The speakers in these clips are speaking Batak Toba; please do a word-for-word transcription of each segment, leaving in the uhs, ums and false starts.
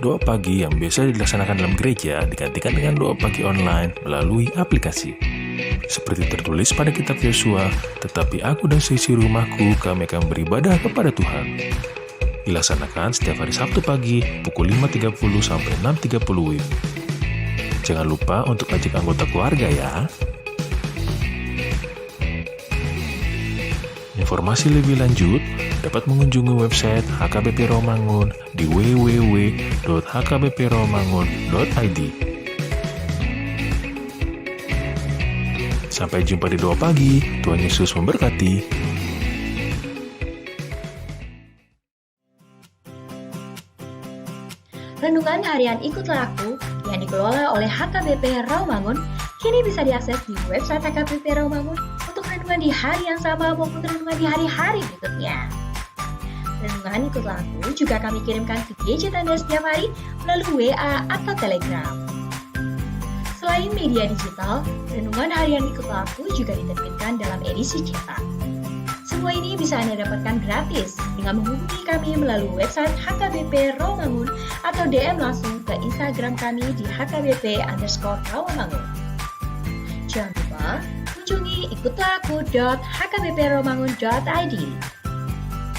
Doa pagi yang biasa dilaksanakan dalam gereja digantikan dengan doa pagi online melalui aplikasi. Seperti tertulis pada kitab Yosua, "Tetapi aku dan seisi rumahku, kami akan beribadah kepada Tuhan." Dilaksanakan setiap hari Sabtu pagi pukul lima tiga puluh sampai enam tiga puluh W I B. Jangan lupa untuk ajak anggota keluarga ya. Informasi lebih lanjut dapat mengunjungi website H K B P Rawamangun di w w w dot h k b p rawamangun dot i d. Sampai jumpa di doa pagi. Tuhan Yesus memberkati. Renungan Harian Ikutlah Aku yang dikelola oleh H K B P Rawamangun kini bisa diakses di website H K B P Rawamangun untuk renungan di hari yang sama maupun renungan di hari-hari berikutnya. Renungan Ikutlah Aku juga kami kirimkan ke gadget Anda setiap hari melalui W A atau Telegram. Selain media digital, Renungan Harian Ikutlah Aku juga diterbitkan dalam edisi cetak. Semua ini bisa Anda dapatkan gratis dengan menghubungi kami melalui website H K B P Rawamangun atau D M langsung ke Instagram kami di H K B P underscore Rawamangun. Jangan lupa kunjungi ikutlah aku dot h k b p rawamangun dot i d.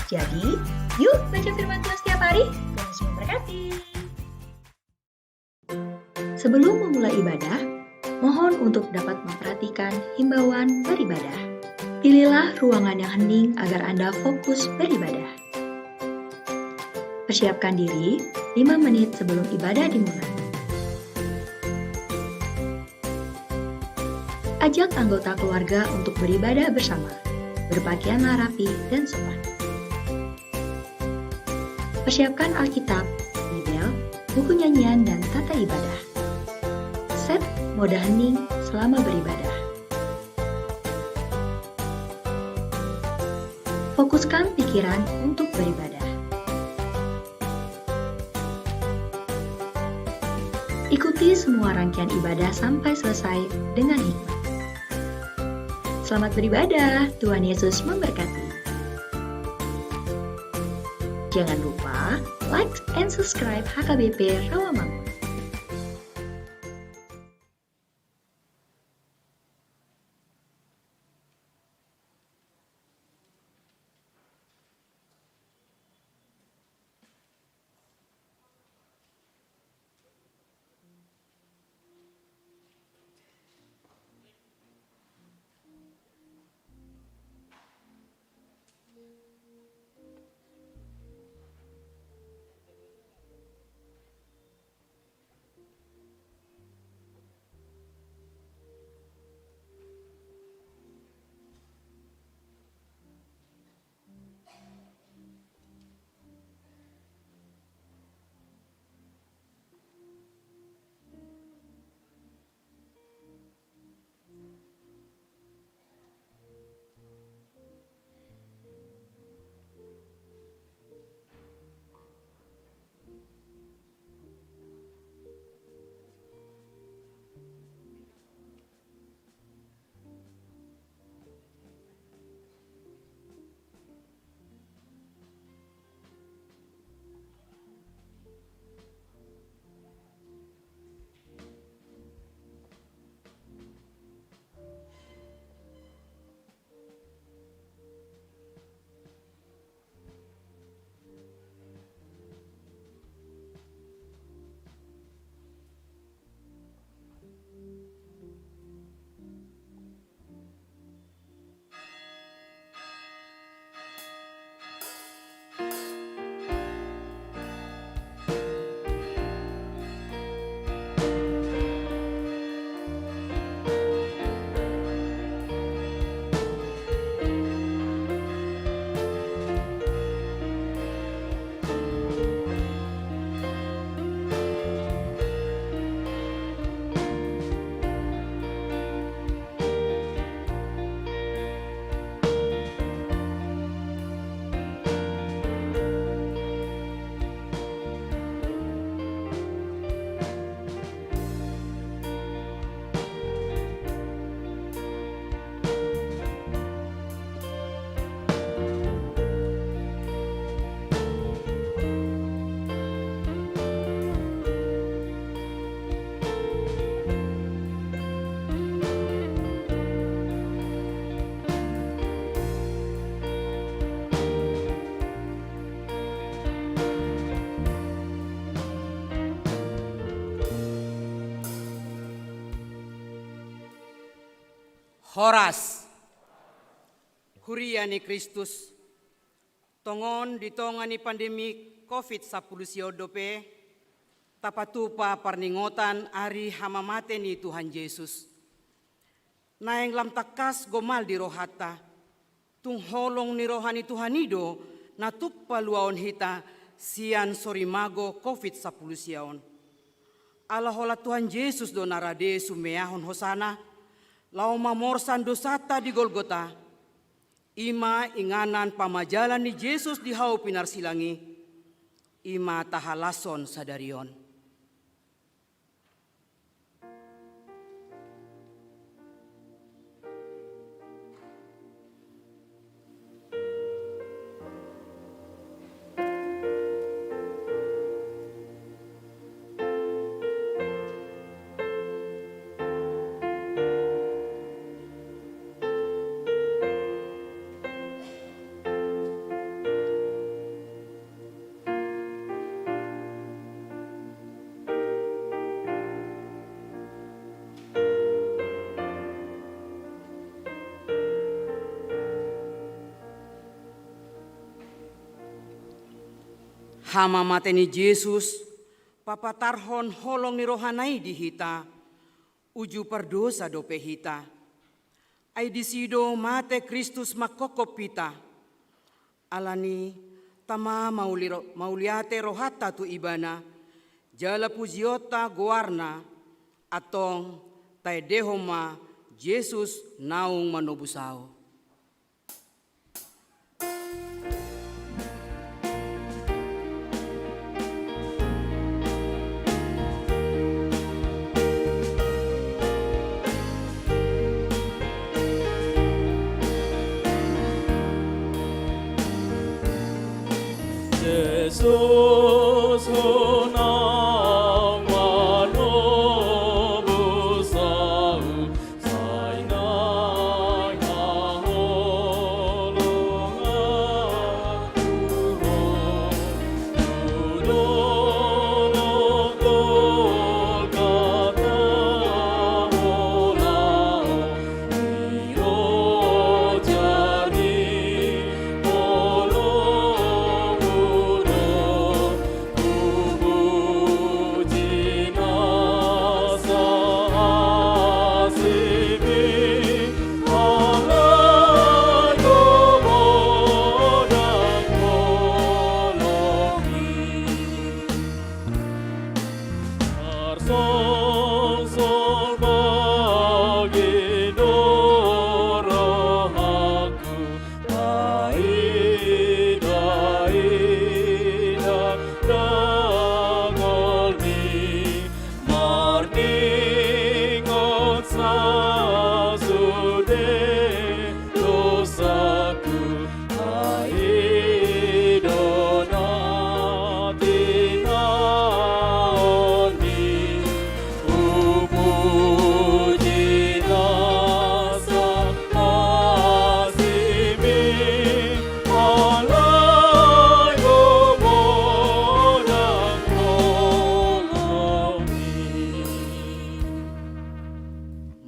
Jadi, yuk baca firman Tuhan setiap hari. Tuhan Yesus memberkati. Sebelum memulai ibadah, mohon untuk dapat memperhatikan himbauan beribadah. Pilihlah ruangan yang hening agar Anda fokus beribadah. Persiapkan diri lima menit sebelum ibadah dimulai. Ajak anggota keluarga untuk beribadah bersama. Berpakaianlah rapi dan sopan. Persiapkan Alkitab, Bibel, buku nyanyian, dan tata ibadah. Set mode hening selama beribadah. Fokuskan pikiran untuk beribadah. Ikuti semua rangkaian ibadah sampai selesai dengan hikmat. Selamat beribadah, Tuhan Yesus memberkati. Jangan lupa like and subscribe H K B P Rawamangun. Horas. Huria ni Kristus, tongon di tonga ni pandemi covid sampulu sia on dope tapatupa parningotan ari hamamate ni Tuhan Jesus. Naeng lam tangkas gomal di rohanta, tung holong ni roha ni Tuhan i do na tuk paluaon hita sian sorimago covid sampulu sia on. Ala holan Tuhan Jesus do na rade sumeahon hosana, laho mamorsan dosanta di Golgota. I ma inganan pamajalan ni Jesus di hau pinarsilang i, i ma tahalashon sadari on. Hamamate ni Jesus papatarhon holong ni rohana i di hita, uju pardosa dope hita. Ai disi do mate Kristus manghophop hita. Alani tama mauli ro-, mauliate rohanta tu Ibana, jala pujionta goarna, antong taendehon ma Jesus naung manobus ahu. Jesus, ho naung manobus ahu,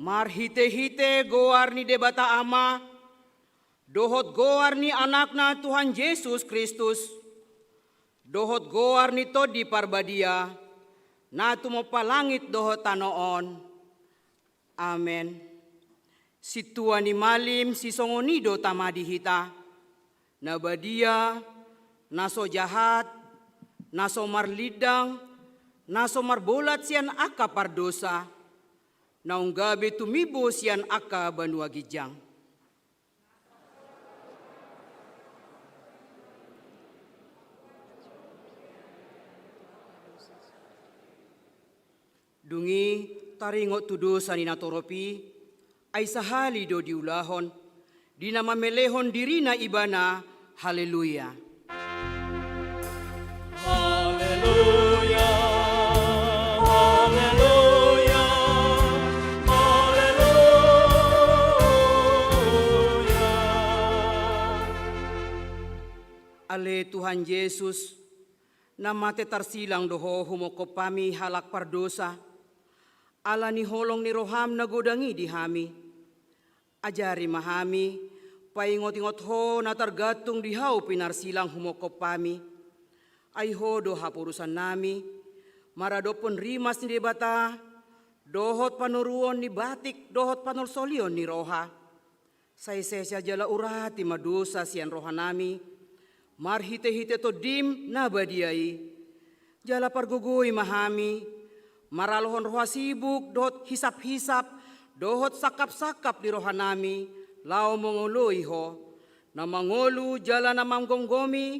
Marhitehite goar ni Debata Ama, dohot goar ni Anakna Tuhan Jesus Kristus, dohot goar ni Tondi Parbadia, na tumompa langit dohot tano on. Amen. Sintua ni malim sisongon i do tama di hita, na badia, na so jahat, na so marlindang, na so marbolat sian angka pardosa, naung gabe tumimbo sian angka banua ginjang. Dung i taringot tu dosa ni natorop i, ai sahali do diulahon, di na mamelehon dirina ibana. Haleluya. Haleluya, haleluya, haleluya. Ale Tuhan Jesus, na mate tarsilang do Ho humongkop hami halak pardosa, ala ni holong ni roham na godang i di hami. Ajari ma hami paingot-ingot Ho na targantung di Hau pinarsilang humongkop hami. Ai Ho do haporusannami, maradophon rimas ni Debata, dohot panoruon ni batik dohot panolsolion ni roha. Sai sesa jala urati ma dosa sian rohanami, marhite-hite Tondim na badia i. Jala pargogoi ma hami, maralohon roha sibuk dohot hisap-hisap, dohot sangkap-sangkap di rohanami, laho mangoloi Ho, na mangolu jala na manggomgomi,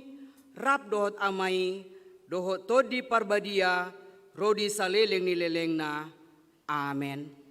rap dohot Ama i, dohot Tondi Parbadia, ro di saleleng ni lelengna. Amen.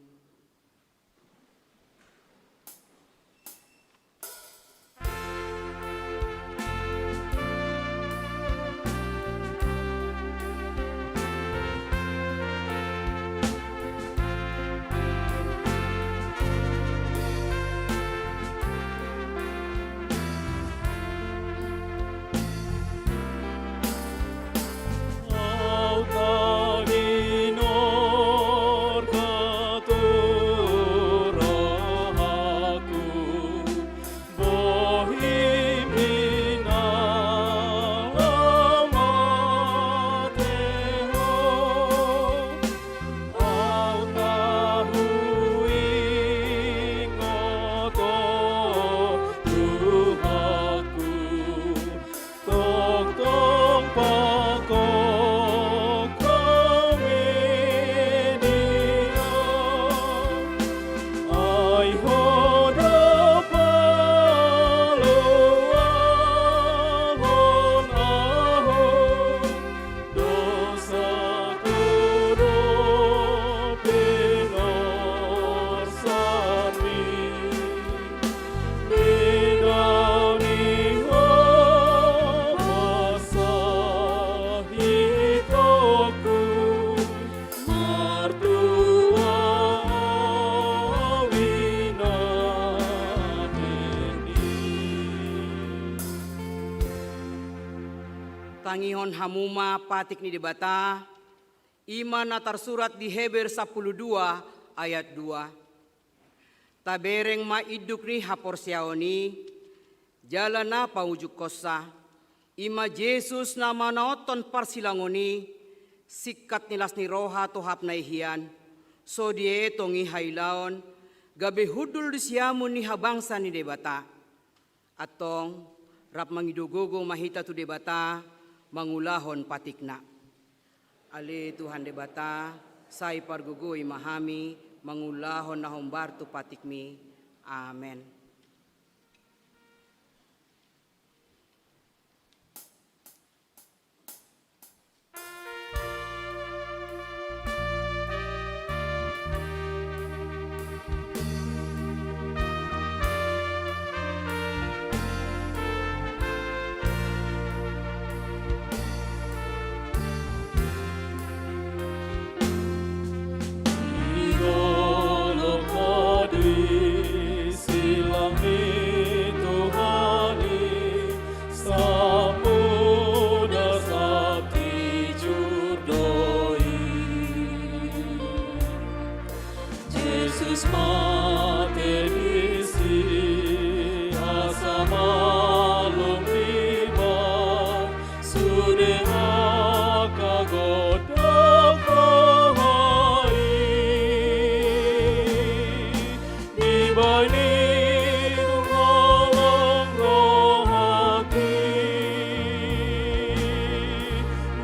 Tangihon hamu ma patik ni Debata, i ma na tarsurat di Heber sampulu dua ayat dua. Tabereng ma induk ni haporseaon i, jala na paujungkonsa, i ma Jesus na manaonhon parsilangon i, singkat ni las ni roha tohap na i hian, so dietong i hailaon, gabe hundul di siamun ni habangsa ni Debata. Antong, rap mangido gogo ma hita tu Debata, mangulahon patikna. Ale Tuhan Debata, sai pargogoi ma hami, mangulahon na hombar tu patikmi. Amen. Silang ni Tuhan i, sapuda satijur do i. Jesus mate disi, asa malum dibaen sude angka gondang roha i. Dibaen i tu holong rohanta,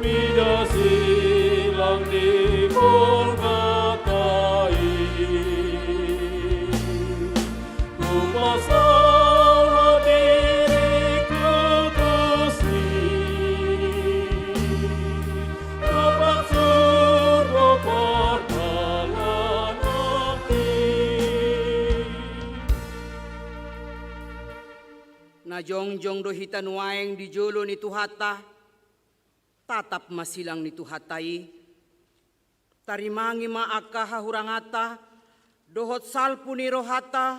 mida silang ni Golgota i. Hupasahat diringku tu si, dompak surgo pardalananki. Na jongjong do hita nuaeng di jolo ni Tuhanta, tatap ma silang ni Tuhanta i. Tarimangi ma angka hahuranganta dohot salpu ni rohanta,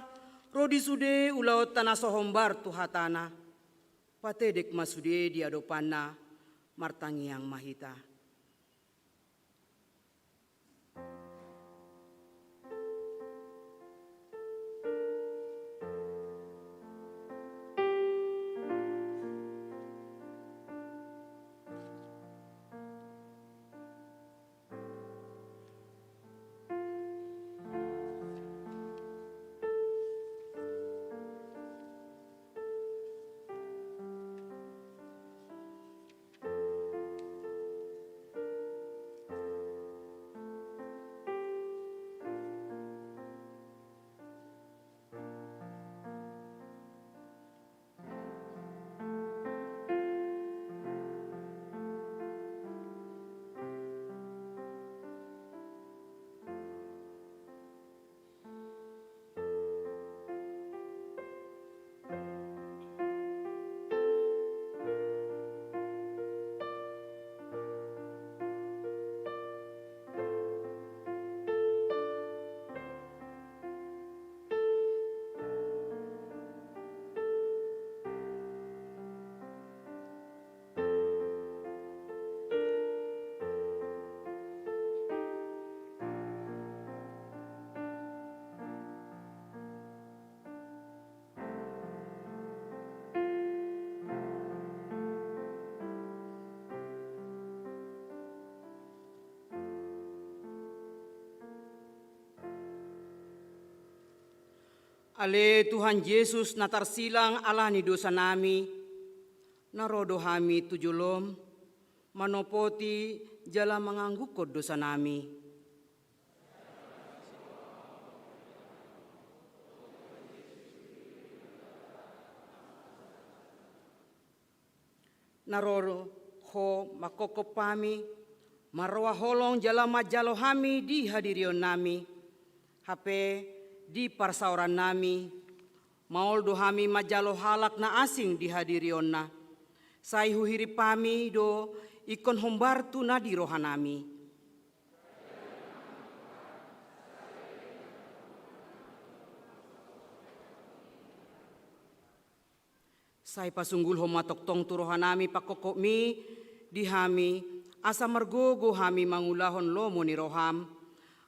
ro di sude ulaonta na so hombar tu hatana. Patedek ma sude di adopanna, martangiang ma hita. Ale Tuhan Jesus na tarsilang ala ni dosanami, na ro do hami tu jolom, manopoti jala mangangguhon dosanami. Na ro Ho manghophop hami, marroha holong jala manjalo hami di hadirionnami, hape di parsaorannami, maol do hami manjalo halak na asing di hadirionna. Sai huhirim hami do ingkon hombar tu na di rohanami. Sai pasunggulhon ma tongtong tu rohanami panghophopmi di hami, asa margogo hami mangulahon lomo ni roham.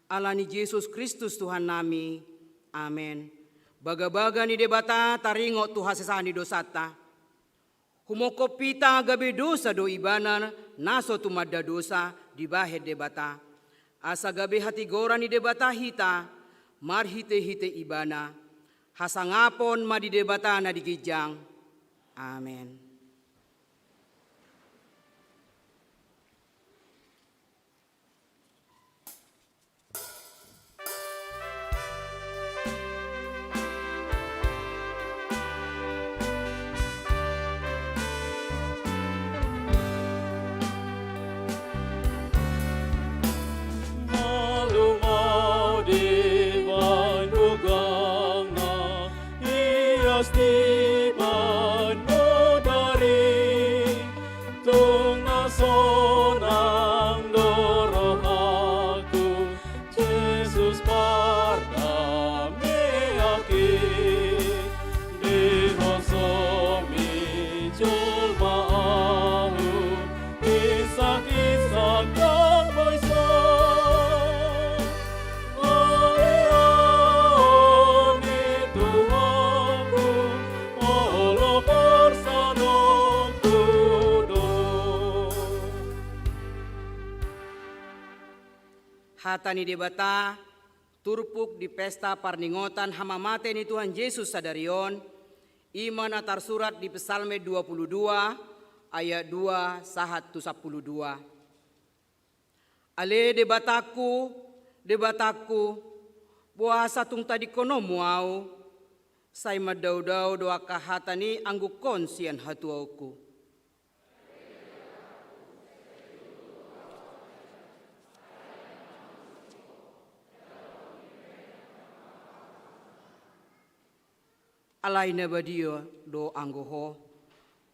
Ala ni Jesus Kristus Tuhannami. Amen. Bagabaga ni Debata taringot tu hasesaan ni dosanta. Humongkop hita gabe dosa do Ibana na so tumanda dosa dibahen Debata. Asa gabe hatigoran ni Debata hita, marhitehite Ibana. Hasangapon ma di Debata na di ginjang. Amen. Malum au dibahen gangna, ias dibahen mudari, tung na sonang do rohangku, Jesus pardamehangki. Dihosomi jolma ahu, isak-isak nang boisa. Ai au ni Tuhanku, olo porsanonku do. Hata ni Debata, turpuk di pesta parningotan hamamate ni Tuhan Jesus sadari on, i ma na tarsurat di Psalmen dua puluh dua, ayat dua sahat tu sampulu dua. Ale Debatangku, Debatangku, boasa tung tadingkononmu au? Sai mandaodao do angka hata ni anggukon sian hatuaonku. Alai na badia do anggo Ho,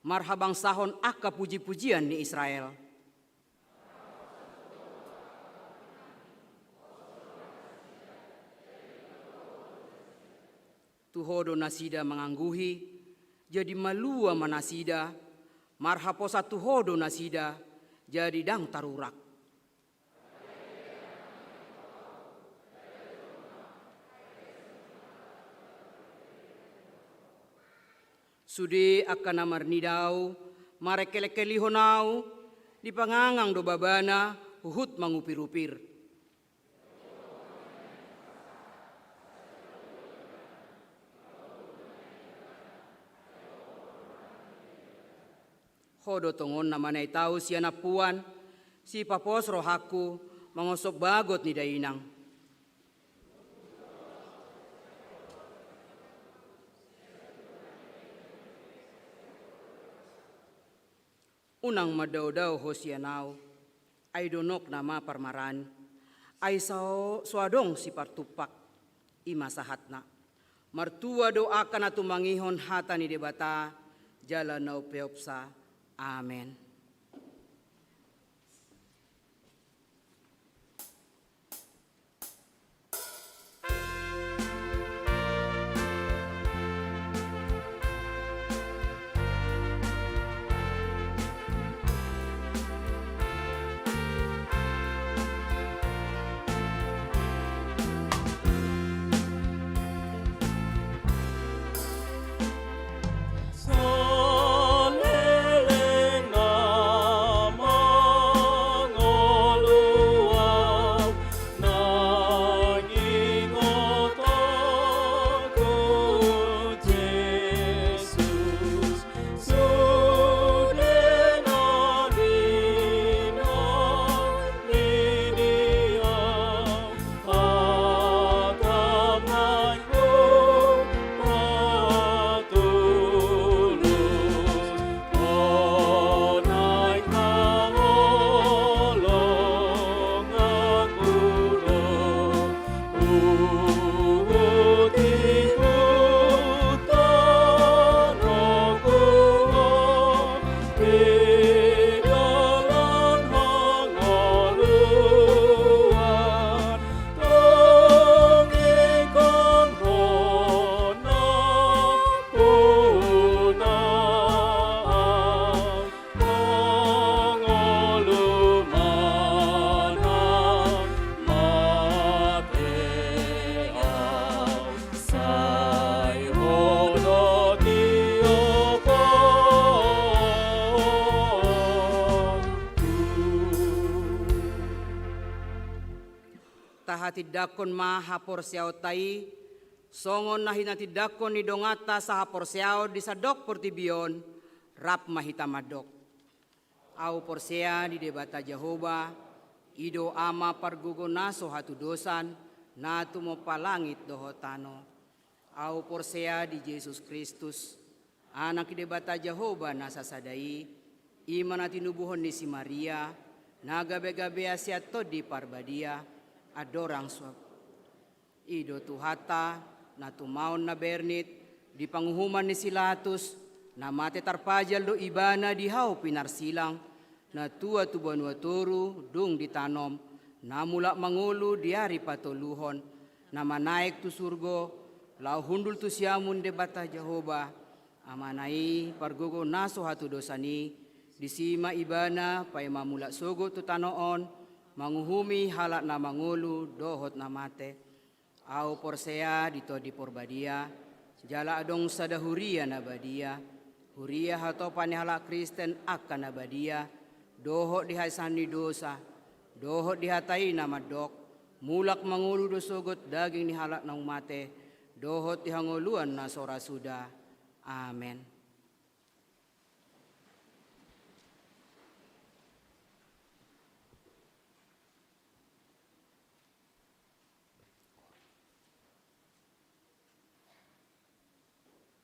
marhabangsahon angka pujipujian ni Israel. Tu Ho do nasida mangangguhi, jadi malua ma nasida, marhaposan tu Ho do nasida, jadi ndang tarurak. Sude angka na marnida au, marengkelengkelihon au, dipangangang do babana huhut mangupirupir. Ho do tongon na manaiti au sian ampuan, sipapos rohangku mangonsom bagot ni dainang. Unang mandaodao ho sian au, ai donokna ma parmaraan, ai so, so adong sipartumpak, i ma sahatna. Martua do angka na tumangihon hata ni Debata, jala na umpeopsa. Amen. Saleleng na Tindangkon ma haporseaonta i, songon na hinatindangkon ni donganta sahaporseaon di sandok portibi on, rap ma hita mandok. Ahu porsea di Debata Jahowa, i do Ama pargogo na so hatudosan, na tumompa langit dohot tano. Ahu porsea di Jesus Kristus, Anak ni Debata Jahowa na sasada i, i ma na tinubuhon ni si Maria, na gabe-gabean sian Tondi Parbadia, andorang suab. I do Tuhanta, na tumaon na bernit, di panguhuman ni si Latus, na mate tarpajal do Ibana di hau pinarsilang, na tua tu banua toru, dung ditanom, na mulak mangolu di ari patoluhon, na manaek tu surgo, laho hundul tu siamun Debata Jahowa, Amana i pargogo na so hatudosan i, disi ma Ibana paima mulak sogot tu tano on, manguhumi halak na mangolu dohot na mate. Ahu porsea di Tondi Parbadia, jala adong sada huria na badia, huria hatopan ni halak Kristen angka na badia, dohot di hasesaan ni dosa, dohot di hata i na mandok, mulak mangolu do sogot daging ni halak naung mate, dohot di hangoluan na so ra suda. Amen.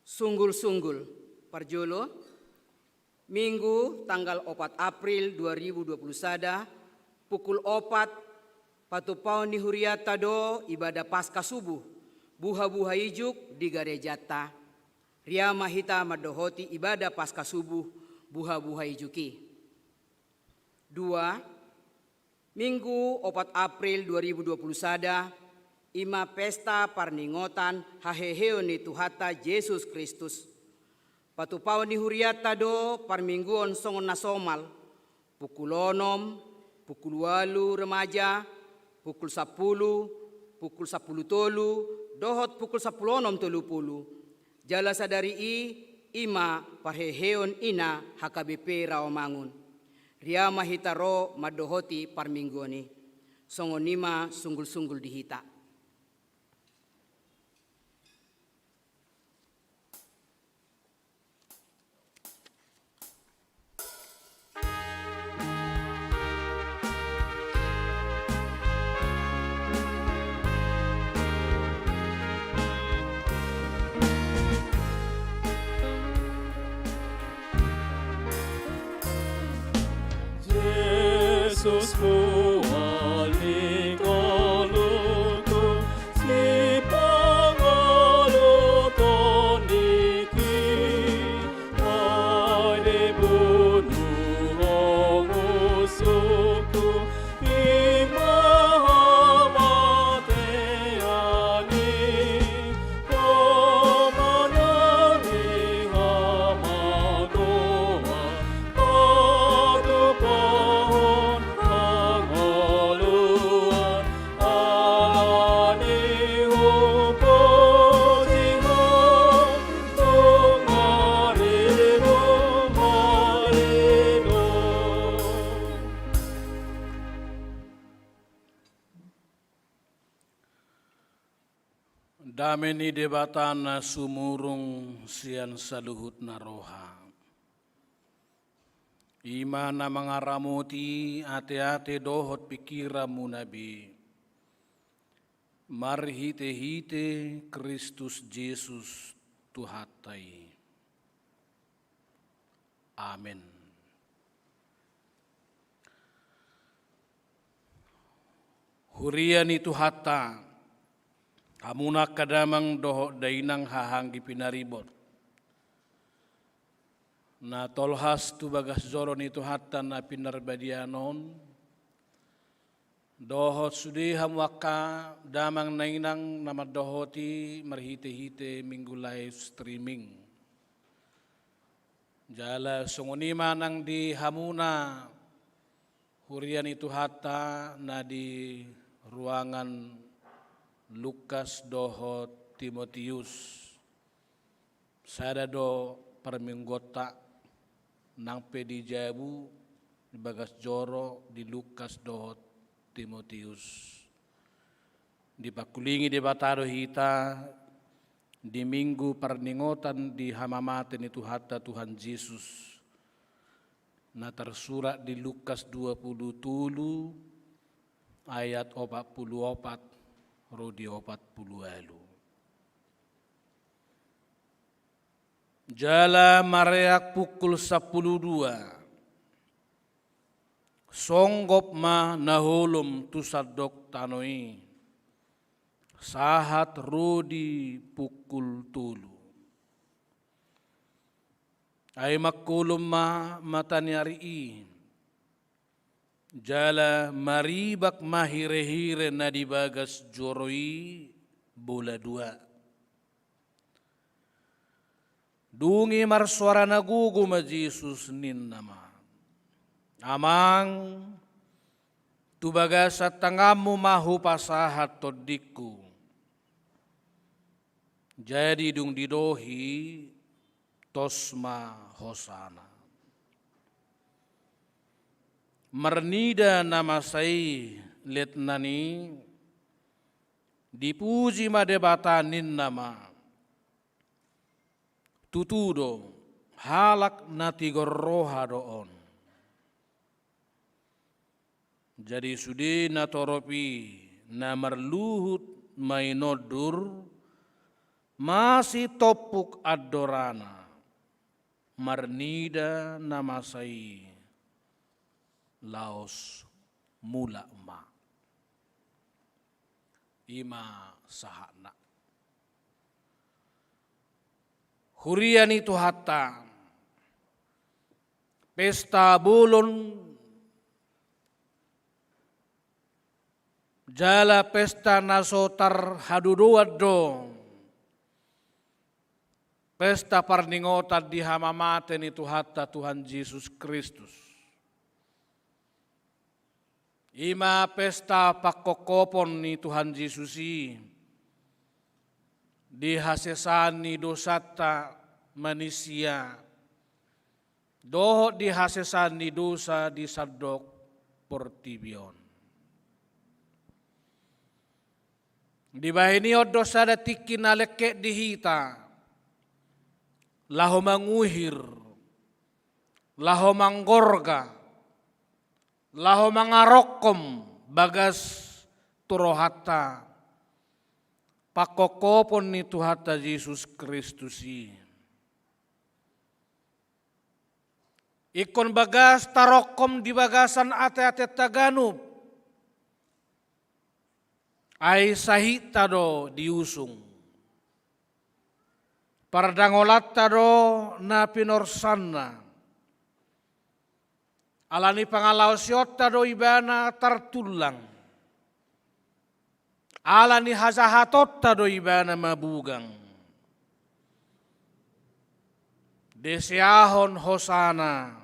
Sunggul-sunggul. Parjolo, Minggu tanggal opat April dua ribu dua puluh sada, pukul opat, patupaon ni hurianta do ibadah Paskah subuh, buha-buha ijuk di garejanta. Riama hita mandohoti ibadah Paskah subuh, buha-buha ijuk i. Dua, Minggu opat April dua ribu dua puluh sada, i ma pesta parningotan haheheon ni Tuhanta Jesus Kristus. Patupaon ni hurianta do parmingguon songon na somal, pukul onom, pukul ualu remaja, pukul sampulu, pukul sampulu tolu, dohot pukul sampulu onom tolu pulu. Jala sadari i, i ma parheheon ina H K B P Rawamangun. Riama hita ro mandohoti parmingguon i. Songon i ma sunggul-sunggul di hita. Jesus, Puang ni ngolungku, sipangoloton niki, ai dibunu ho musungku, i ma hamatean i, pemenang ni hamagoan, patupahon hangoluan, ala ni i hupuji ho, tung ari humaringot. Dame ni Debata na sumurung sian saluhutna roha, i ma na mangaramoti ateate dohot pingkiranmuna be, marhitehite Kristus Jesus Tuhanta i. Amen. Huria ni Tuhanta, hamuna angka damang dohot dainang haha anggi pinaribot, na tolhas tu bagas joro ni Tuhanta na pinarbadiaan on, dohot sude hamu angka damang dainang na mandohoti marhitehite Minggu live streaming. Jala songon i ma nang di hamuna huria ni Tuhanta na di ruangan Lukas dohot Timotius. Sada do parmingguonta, nang pe di jabu, di bagas joro, di Lukas dohot Timotius. Dipangkulingi Debata do hita di Minggu parningotan di hamamate ni Tuhanta Tuhan Jesus, na tarsurat di Lukas dua pulu tolu ayat opat pulu opat ro di opat pulu ualu. Jala mareak pukul sampulu dua, songgop ma na holom tu sandok tano i, sahat ro di pukul tolu. Ai mangkolom ma mata ni ari i, jala maribak ma hirehire na di bagas joro i bola dua. Dung i marsoara na gogo ma Jesus, ninna ma: Amang, tu bagasan tanganmu ma hupasahat tondingku. Jadi dung didok i, tos ma hosana. Marnida na masa i letnan i, dipuji ma Debata, ninna ma: Tutu do, halak na tigor roha do on. Jadi sude natorop i na marluhut mainondur, masitompuk andorana, marnida na masa i, laos mulak ma. I ma sahatna. Huria ni Tuhanta, pesta bolon jala pesta na so tarhadodoan do pesta parningotan di hamamate ni Tuhanta Tuhan Jesus Kristus. I ma pesta pangkophopon ni Tuhan Jesus i di hasesaan ni dosanta manisia dohot di hasesaan ni dosa di sandok portibi on. Dibahen i on do sada tingki na lengket di hita, laho manguhir, laho manggorga, laho mangarongkom bagas tu rohanta pangkophopon ni Tuhanta Jesus Kristus i. Ingkon bagas tarongkom di bagasan ateatenta ganup, ai sahitta do diusung. Pardangolanta do na pinorsanna. Ala ni pangalaosionta do ibana tartullang. Ala ni hajahatonta do ibana mabugang. Diseahon hosana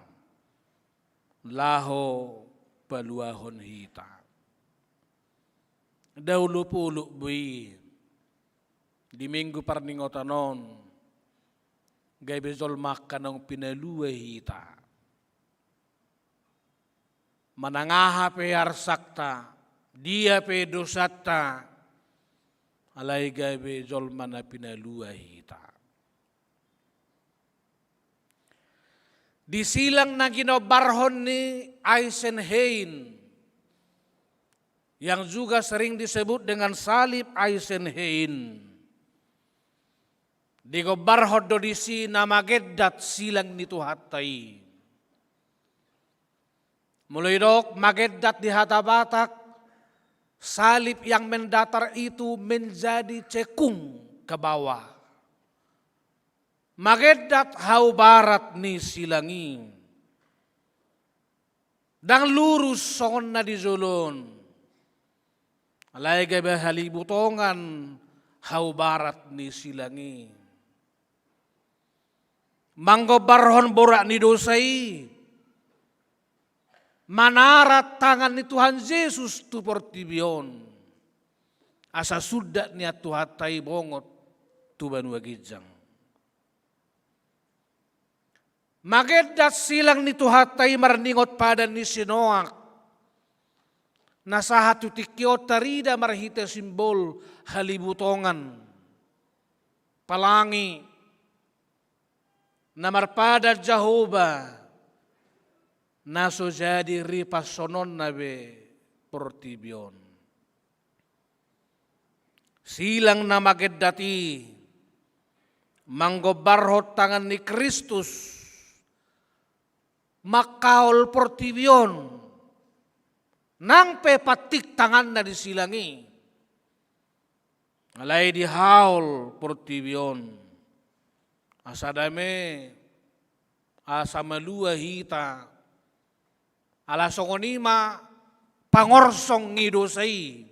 laho paluahon hita. Ndang olopolop be i di Minggu parningotan on gabe jolma angka naung pinalua hita. Manang aha pe arsakta, dia pe dosanta, alai gabe jolma na pinalua hita. Di silang na ginombarhon ni Eisenhein, yang juga sering disebut dengan salib Eisenhein, digombarhon do disi na magendat silang ni Tuhanta i. Molo didok magendat di hata Batak, salib yang mendatar itu menjadi cekung ke bawah. Magendat hau barat ni silang i. Ndang lurus songon na di jolo on. Alai gabe halibutongan hau barat ni silang i. Manggombarhon borat ni dosa i, manarat tangan ni Tuhan Jesus tu portibi on. Asa sundat nian Tuhanta i bongot tu banua ginjang. Magendat silang ni Tuhanta i marningot padan ni si Noak. na sahat tu tingki on tarida marhite simbol halibutongan, palangi, na marpadan Jahowa, na so jadi ripashononna be portibi on. Silang na magendat i manggombarhon tangan ni Kristus mangkaol portibi on, nang pe pantik tanganna di silang i. Alai dihaol portibi on asa dame, asa malua hita. Ala songon i ma pangorsong ni dosa i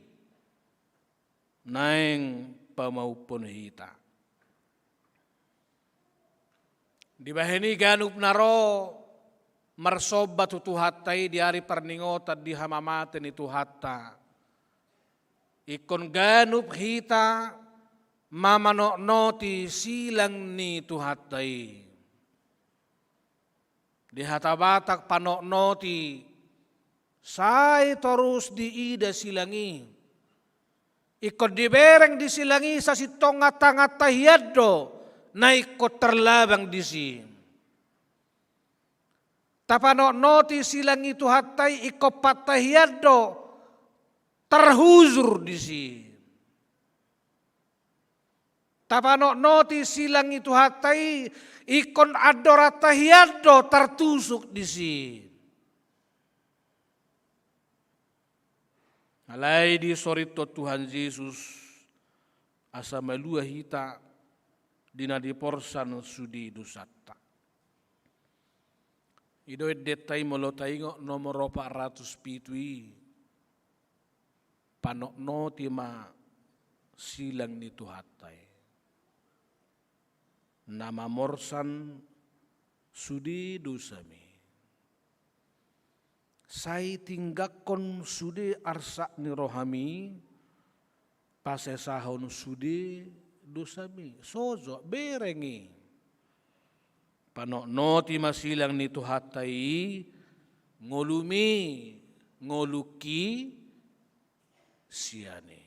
naeng pamauphon hita. Dibahen i ganup na ro marsomba tu Tuhanta i di ari parningotan di hamamate ni Tuhanta, ingkon ganup hita mamanotnoti silang ni Tuhanta i. Di hata Batak panotnoti, sai torus diida silang i. Ingkon dibereng di silang i sasintongna tanganta hian do na ingkon tarlabang disi. Tapanotnoti silang ni Tuhanta i ingkon panta hian do tarhujur disi. Tapanotnoti silang ni Tuhanta i ingkon andoranta hian do tartusuk disi. Alai disorithon Tuhan Jesus asa malua hita di na diporsan sude dosanta. I do endenta i molo taingot nomor opat ratus pitu i. Panotnoti ma silang ni Tuhanta i, na mamorsan sude dosami. Sai tinggangkon sude arsak ni rohami, pasesahon sude dosami. Sojo, bereng i. Panotnoti ma silang ni Tuhanta i, ngolumi, ngolungki, sian i.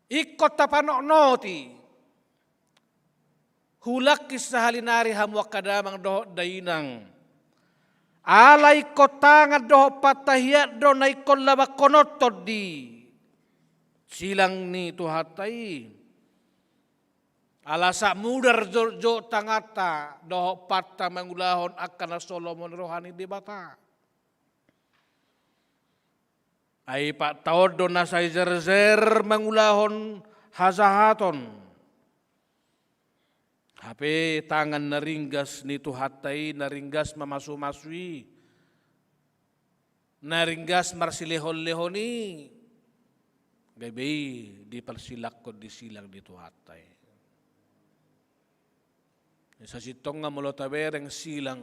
Ingkon tapanotnoti, hulangkis sahali nari hamu angka damang dohot dainang. Ala ingkon tangan dohot panta hian do na ingkon labangkononhon di silang ni Tuhanta i. Ala sahat mudar jotjot tanganta dohot panta mangulahon angka na so lomo ni roha ni Debata. Ai panta on do na sai jerjer mangulahon hajahaton. Hape tangan na ringgas ni Tuhanta i, na ringgas mamasumasu i, na ringgas marsilehonlehon i, gabe i diparsilangkon di silang ni Tuhanta i. Sasintongna molo tabereng silang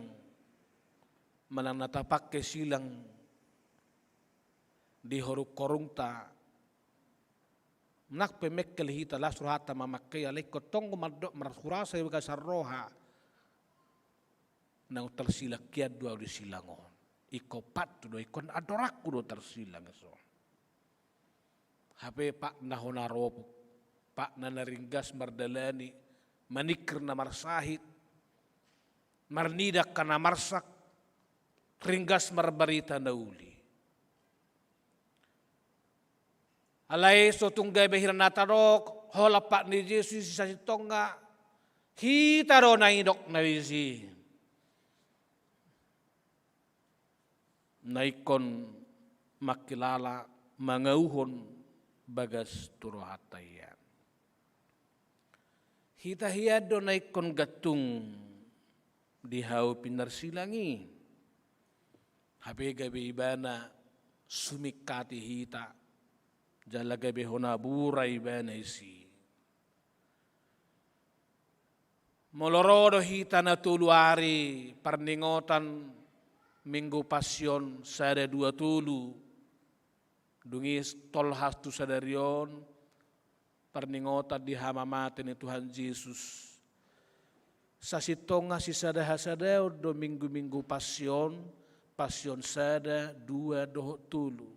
manang na tapangke silang di horungkorungta, nang pe mengkel hita las rohanta mamangke i, alai ingkon tong mandok marhurasa i bagasan roha. Naung tarsilang hian do ahu di silang on. Ingkon pantungku do, ingkon andorangku do tarsilang i so. Hape patna hona ropuk, patna na ringgas mardalani, maningkir na marsahit, marnida angka na marsak, ringgas marbarita na uli. Alai so tung gabe hira na tadok, holan pat ni Jesus i sasintongna, hita do na nidok na disi. Na ingkon mangkilala mangauhon bagas tu rohanta hian. Hita hian do na ingkon gantung di hau pinarsilang i. Hape gabe ibana sumingkati hita, jala gabe hona bura ibana disi. Molo ro do hita na tolu ari parningotan Minggu Passion sada dua tolu, dung i tolhas tu sadari on, parningotan di hamamate ni Tuhan Jesus. Sasintongna sisada hasadaon do Minggu-Minggu Passion, Passion sada, dua dohot tolu.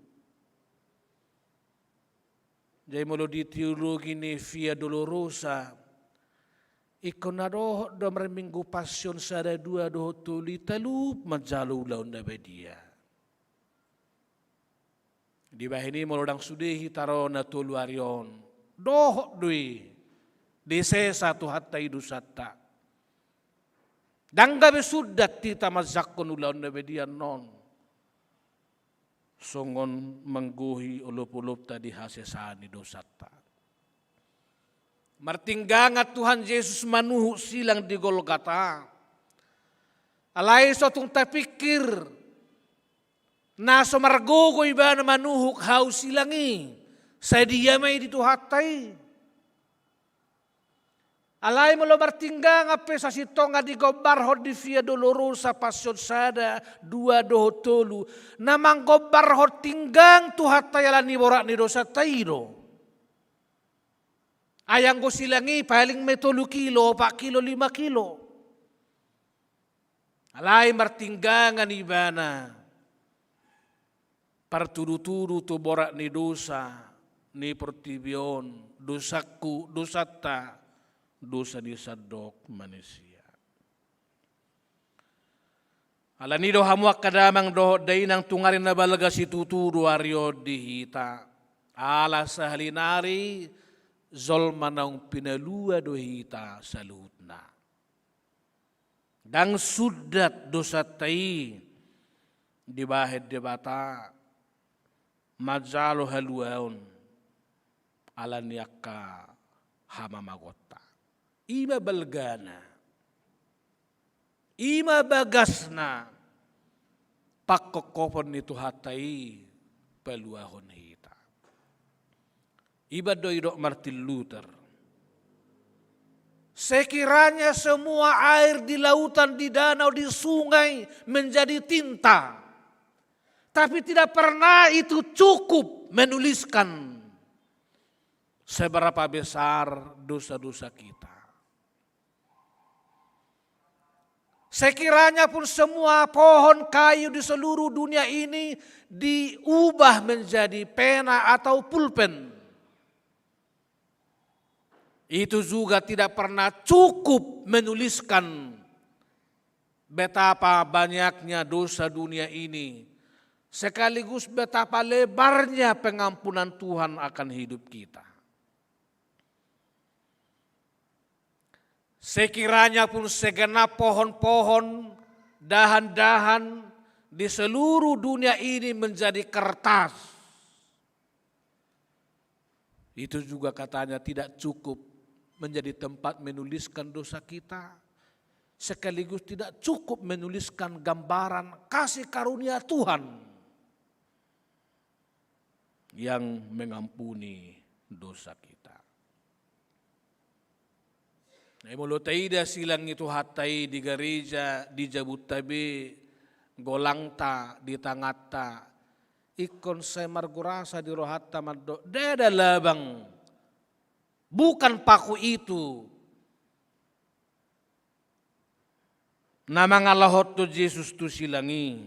Jadi molo di teologi ni Via Dolorosa, ingkon na dohot do marminggu Passion sada, dua dohot tolu i talup manjalo ulaon na badia. Dibahen i molo ndang sude hita ro na tolu ari on, dohot do i disesa Tuhanta i dosanta. Ndang gabe sundat hita manjangkon ulaon na badia annon songon manggohi olopolopta di hasesaan ni dosanta. Martinggangan Tuhan Jesus manuhuk silang di Golgata. Alai so tung tapingkir na so margogo ibana manuhuk hau silang i, sadia ma i di Tuhanta i. Alai molo martinggangan pe sasintongna digombarhon di Via Dolorosa, Passion sada, dua dohot tolu, na manggombarhon tinggang Tuhanta i ala ni borat ni dosanta i do. Ai anggo silang i paling ma tolu kilo, opat kilo, lima kilo. Alai martinggangan ibana partudutudu tu borat ni dosa ni portibi on, dosangku, dosanta, dosa ni sandok manisia. Ala ni do hamu angka damang dohot dainang, tung ari na balga situtu do ari on di hita. Ala sahali nari jolma naung pinalua do hita saluhutna. Ndang sundat dosanta i dibahen Debata manjalo haluaon ala ni angka hamamagonta. I ma balgana, i ma bagasna pangkophopon ni Tuhanta i paluahon hita. Iba do didok Martin Luther, sekiranya semua air di lautan, di danau, di sungai menjadi tinta, tapi tidak pernah itu cukup menuliskan seberapa besar dosa-dosa kita. Sekiranya pun semua pohon kayu di seluruh dunia ini diubah menjadi pena atau pulpen, itu juga tidak pernah cukup menuliskan betapa banyaknya dosa dunia ini, sekaligus betapa lebarnya pengampunan Tuhan akan hidup kita. Sekiranya pun segenap pohon-pohon, dahan-dahan di seluruh dunia ini menjadi kertas, itu juga katanya tidak cukup menjadi tempat menuliskan dosa kita, sekaligus tidak cukup menuliskan gambaran kasih karunia Tuhan yang mengampuni dosa kita. Nah, molo taida silang ni Tuhanta i di gareja, di jabunta be, golangta, di tanganta, ingkon sai margurasa di rohanta mandok, ndada labang, bukan paku itu na mangalahothon Jesus tu silang i.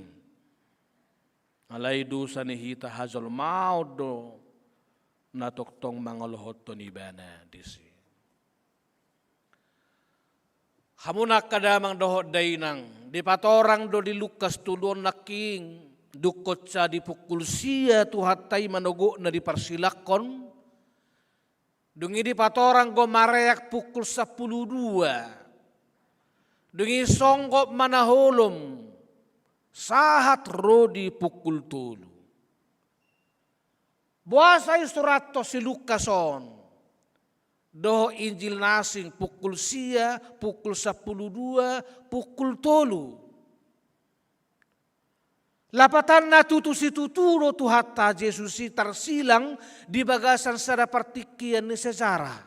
Alai dosa ni hita hajolmaon do na tongtong mangalahothon Ibana disi. Hamu angka damang dohot dainang, dipatorang do di Lukas tolu on nangkin, dung songon i di pukul sia Tuhanta i manogotna diparsilangkon, dung i dipatorang do mareak pukul sampulu dua. Dung i songgop ma na holom sahat ro di pukul tolu. Boasa isurathon si Lukas on dohot Injil na asing pukul sia, pukul sampulu dua, pukul tolu? Lapatanna tutu situtu do Tuhanta Jesus i tarsilang di bagasan sada partingkian ni sejarah.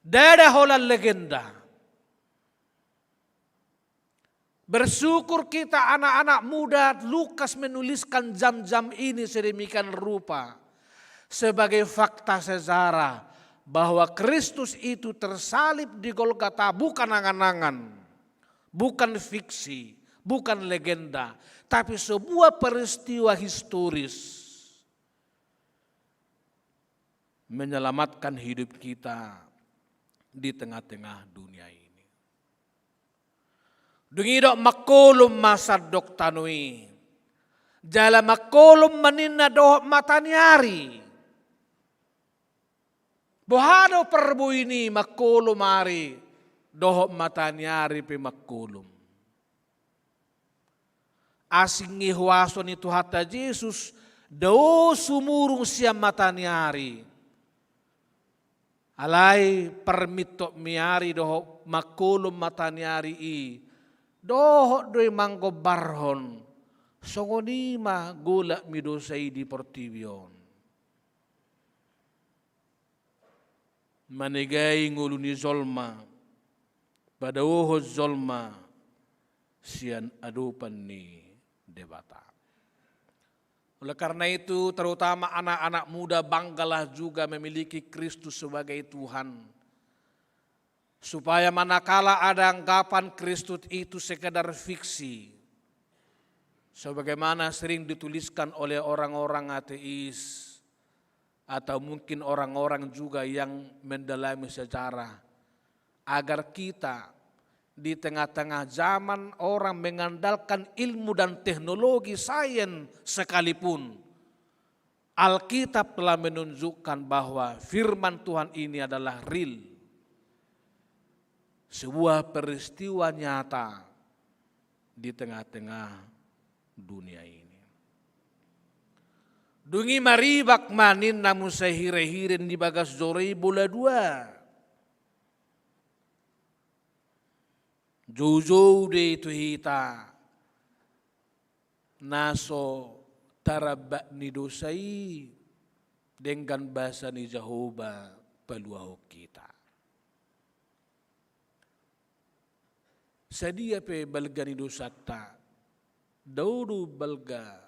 Ndada holan legenda. Bersyukur kita anak-anak muda, Lukas menuliskan jam-jam ini sedemikian rupa sebagai fakta sejarah bahwa Kristus itu tersalib di Golgata bukan angan-angan, bukan fiksi, Bukan legenda, tapi sebuah peristiwa historis menyelamatkan hidup kita di tengah-tengah dunia ini. Dung i dok mangkolom ma sandok tano i. Jala mangkolom ma ninna dohot mata ni ari. Boha do parboin i mangkolom ari, dohot mata ni ari pe mangkolom. Asing i huaso ni Tuhanta Jesus, dao sumurung sian mata ni ari. Alai parmintot ni ari dohot mangkolom mata ni ari i, dohot do i manggombarhon, songon i ma golapmi dosa i di portibi on. Manegai ngolu ni jolma, padaohon jolma sian adopan ni Debata. Oleh karena itu, terutama anak-anak muda, banggalah juga memiliki Kristus sebagai Tuhan. Supaya manakala ada anggapan Kristus itu sekedar fiksi, sebagaimana sering dituliskan oleh orang-orang ateis, atau mungkin orang-orang juga yang mendalami sejarah, agar kita di tengah-tengah zaman orang mengandalkan ilmu dan teknologi sains sekalipun, Alkitab telah menunjukkan bahwa firman Tuhan ini adalah real. Sebuah peristiwa nyata di tengah-tengah dunia ini. Dung i maribak ma ninna muse hira-hira di bagas joro i bola dua. Joujou do i tu hita na so tarambak ni dosa i denggan basa ni Jahowa paluahon hita. Sadia pe balga ni dosanta, dao do balga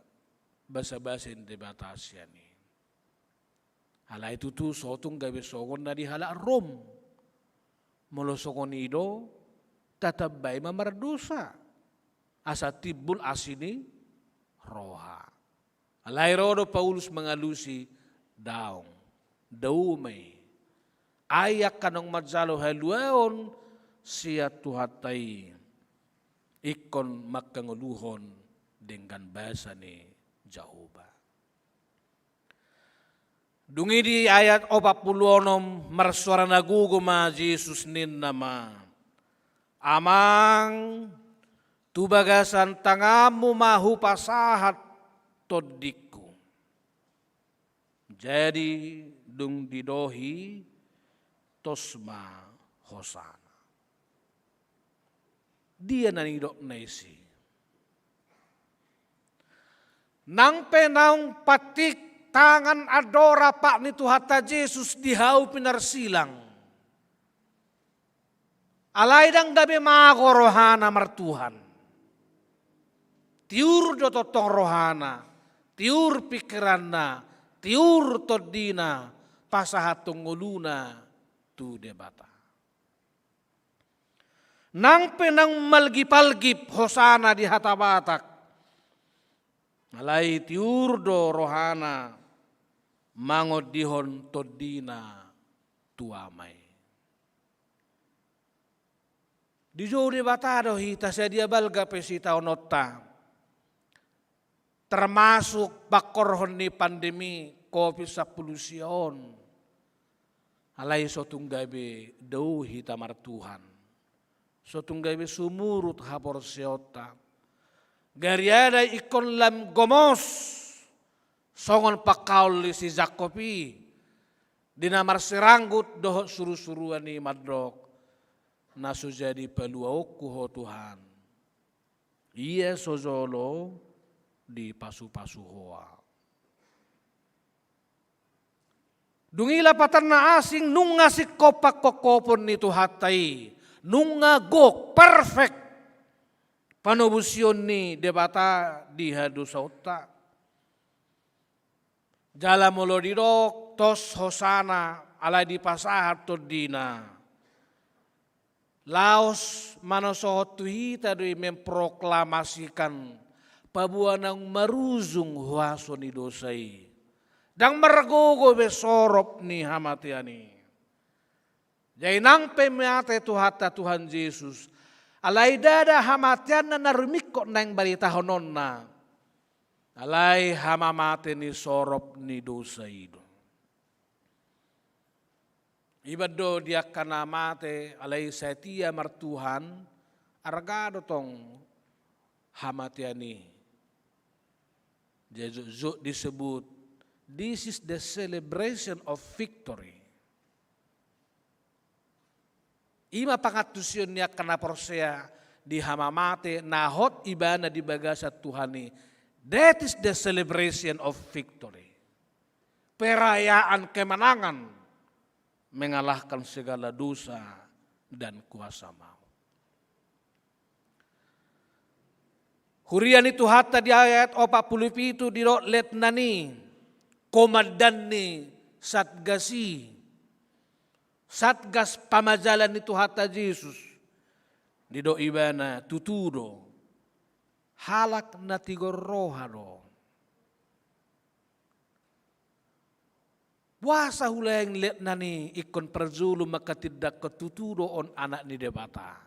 basa-basa ni Debata sian i. Alai tutu so tung gabe songon na di halak Rom. Molo songon i do, tatambai ma mardosa. Asa timbul asi ni roha. Alai ro do Paulus mangalusi, daong. Dao ma i. Ai angka naung manjalo haluaon sian Tuhanta i, ingkon mangkangoluhon denggan basa ni Jahowa. Dung i di ayat opat pulu onom marsuara na gogo ma Jesus ninna ma, Amang, tu bagasan tanganmu ma hupasahat tondingku. Jadi dung didok i, tos ma hosana. Dia na nidokna disi? Nang pe naung pantik tangan andora pat ni Tuhanta Jesus di hau pinarsilang. Alai ndang gabe mago rohana martuhan. Tiur do tongtong rohana, tiur pingkiranna, tiur tondina, pasahathon ngoluna tu Debata. Nang pe naung malgip-algip hosana di hata Batak, alai tiur do rohana mangondihon tondina tu Ama i. Dijou Debata do hita sadia balga pe sitaononta. Termasuk pangkorhon ni pandemi covid sampulu sia on. Alai so tung gabe dao hita martuhan. So tung gabe sumurut haporseaonta. Gariada ingkon lam gomos songon pangkaol ni si Jakob i, di na marsiranggut dohot suru-suruan i mandok, na so jadi paluaonku Ho Tuhan. Ia so jolo dipasu-pasu Ho ahu. Dung i lapatanna asing, nunga singkop pangkophopon ni Tuhanta i, nunga gok, perfect panobusion ni Debata di hadosaonta. Jala molo didok tos hosana alai dipasahat tondina. Laos manosohon tu hita do i memproklamasikan paboa naung marujung huaso ni dosa i. Ndang margogo be sorop ni hamatean i. Jadi nang pe mate Tuhanta Tuhan Jesus, alai ndada hamateanna na rumingkot naeng baritahononna, alai hamamate ni sorop ni dosa i do. Iba do di angka na mate alai setia martuhan, arga do tong hamatean i. Jadi jotjot disebut, this is the celebration of victory. I ma pangantusion ni angka na porsea di hamamate na hot ibana di bagasan Tuhan i. That is the celebration of victory. Perayaan kemenangan mengalahkan segala dosa dan kuasa maut. Huria ni Tuhanta, di ayat opat pulu pitu didok letnan i, komandan ni satgas i, satgas pamajalan ni Tuhanta Jesus. Didok ibana, tutu do, halak na tigor roha do. Boasa huleang letnan i ingkon parjolo manghatindanghon tutu do on Anak ni Debata?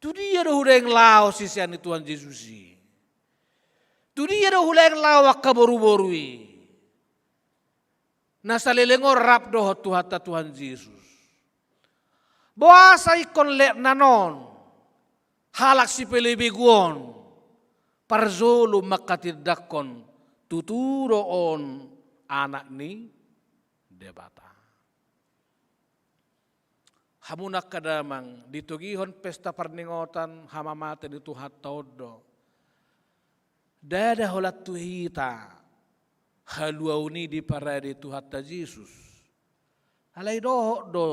Tu dia do huleang laho sisean ni Tuhan Jesus i? Tu dia do huleang laho angka boruboru i? Na saleleng on rap dohot Tuhanta Tuhan Jesus. Boasa ingkon letnan on, halak sipelebegu on, parjolo manghatindanghon tutu do on Anak ni Debata? Hamu na angka damang, ditogihon pesta parningotan hamamate ni Tuhanta on do. Ndada holan tu hita haluaon i diparade Tuhanta Jesus. Alai dohot do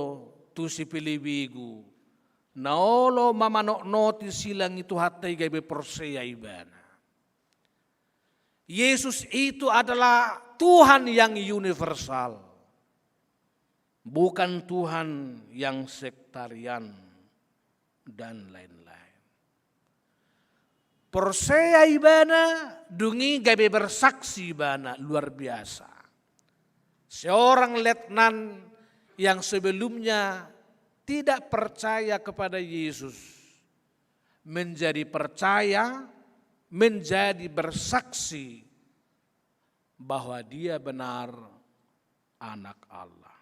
tu sipelebegu na olo mamanotnoti silang i Tuhanta i gabe porsea ibana. Yesus itu adalah Tuhan yang universal, bukan Tuhan yang sektarian dan lain-lain. Porsea ibana, dung i gabe bersaksi ibana, luar biasa. Seorang letnan yang sebelumnya tidak percaya kepada Yesus, menjadi percaya, menjadi bersaksi bahwa Dia benar Anak Allah.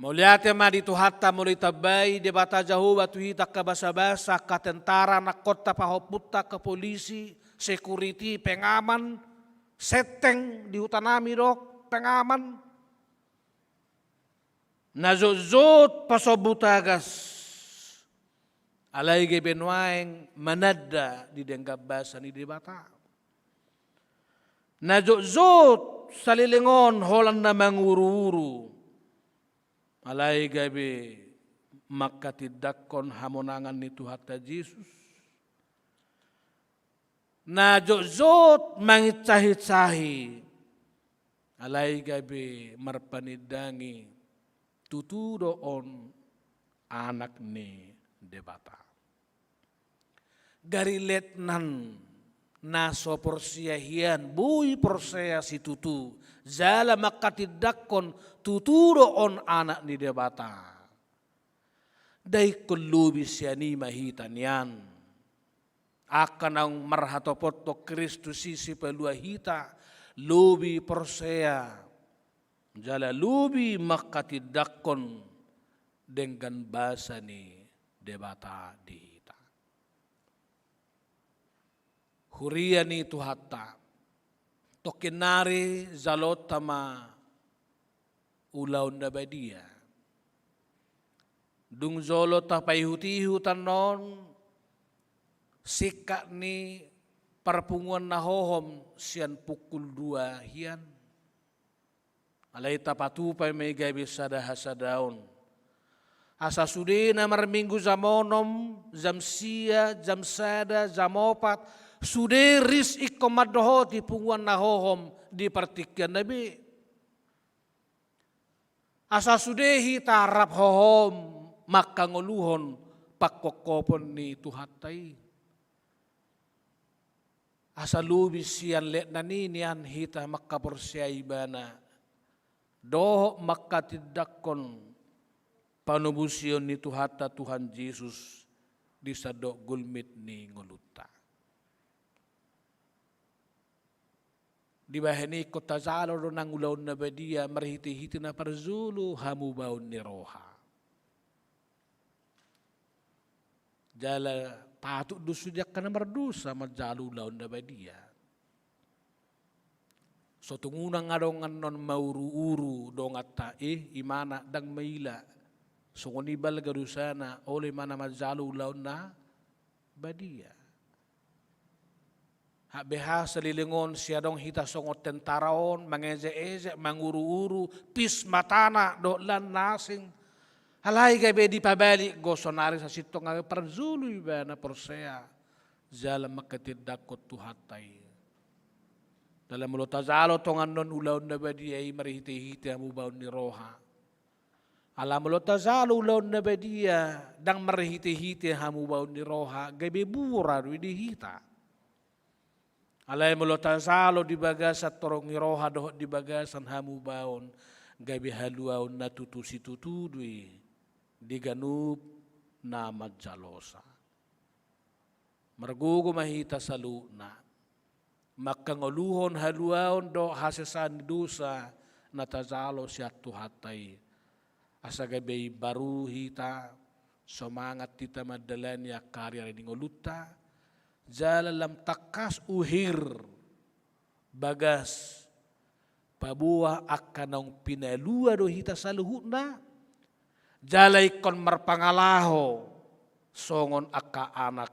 Mauliate ma di Tuhanta, molo ditambai Debata Jahowa tu hita angka basabasa, angka tentara, nangkonta pahompunta, angka polisi, security, pengaman, seteng di hutanami dok, pengaman. Na jotjot pasombu tagas, alai gabe nuaeng mananda di denggan basa ni Debata. Na jotjot saleleng on holan na manguruuru, alai gabe manghatindanghon hamonangan ni Tuhanta Jesus. Na jotjot manginsahinsahi, alai gabe marpanindangi tutu do on Anak ni Debata. Gari letnan na so porsea hian boi porsea situtu, jala manghatindanghon tutu do on Anak ni Debata. Ndang ingkon lobi sian i ma hita nian. Angka naung marhatopothon Kristus i sipalua hita, lobi porsea, jala lobi manghatindanghon denggan basa ni Debata di hita. Huria ni Tuhanta, tongkin nari jaloonta ma ulaon na badia. Dung jolo tapaihutihut annon singkat ni parpunguan na hohom sian pukul dua hian. Alai tapatupa ma i gabe sada hasadaon. Asa sude na marminggu jam onom, jam sia, jam sada, jam opat, sude ris ingkon mandohoti punguan na hohom di partingkian na be. Asa sude hita rap hohom mangkangoluhon pangkophopon ni Tuhanta i. Asa lobi sian letnan i nian hita mangkaporseai Ibana, dohot mangkatindangkon panobusion ni Tuhanta Tuhan Jesus di sandok gulmit ni ngolunta. Dibahen i ingkon tajalo do nang ulaon na badia marhitehite na parjolo hamubaon ni roha. Jala patut do sude angka na mardosa manjalo ulaon na badia. So tung unang adong annon mauruuru donganta, eh, imana ndang maila. Songon i balga dosana, olo imana manjalo ulaon na badia. Hak beha saleleng on sai adong hita songon tentara on, mangejeejek, manguruuru, pis matana dohot lan na asing. Alai gabe dipabalik do sonari, sasintong gabe parjolo ibana porsea jala mangkatindangkon Tuhanta i. Jala molo tajalo tongan on ulaon na badia i marhitehite hamubaon ni roha. Ala molo tajalo ulaon na badia ndang marhitehite hamubaon ni roha, gabe bura do i di hita. Alai molo tajalo di bagasan torop ni roha dohot di bagasan hamubaon, gabe haluaon na tutu situtu do i di ganup na manjalosa. Margogo ma hita saluhutna mangkangoluhon haluaon dohot hasesaan ni dosa na tajalo sian Tuhanta i. Asa gabe imbaru hita, somangat hita mandalani angka ariari ni ngolunta, jala lam tangkas uhir bagas paboa angka naung pinalua do hita saluhutna, jala ingkon marpangalaho songon angka anak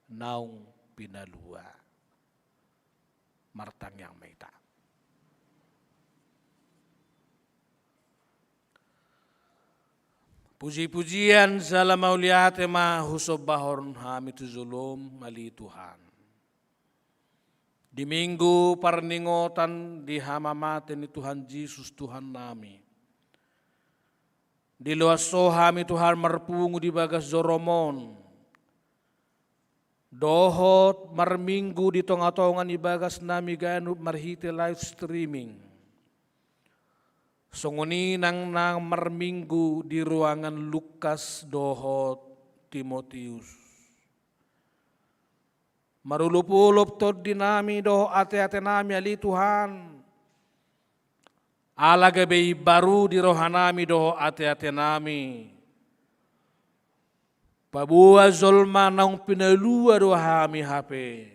naung pinalua. Martangiang ma hita. Puji-pujian jala mauliate ma husombahon hami tu jolom, ale Tuhan. Di Minggu parningotan di hamamate ni Tuhan Jesus Tuhannami, diloas Ho hami Tuhan marpungu di bagas joroMon, dohot marminggu di tonga-tonga ni bagasnami ganup marhite live streaming. Songon i nang na marminggu di ruangan Lukas dohot Timoteus. Marolop-olop tondinami dohot ate-atenami, ale Tuhan. Ala gabe imbaru di rohanami dohot ate-atenami. Paboa jolma naung pinalua do hami hape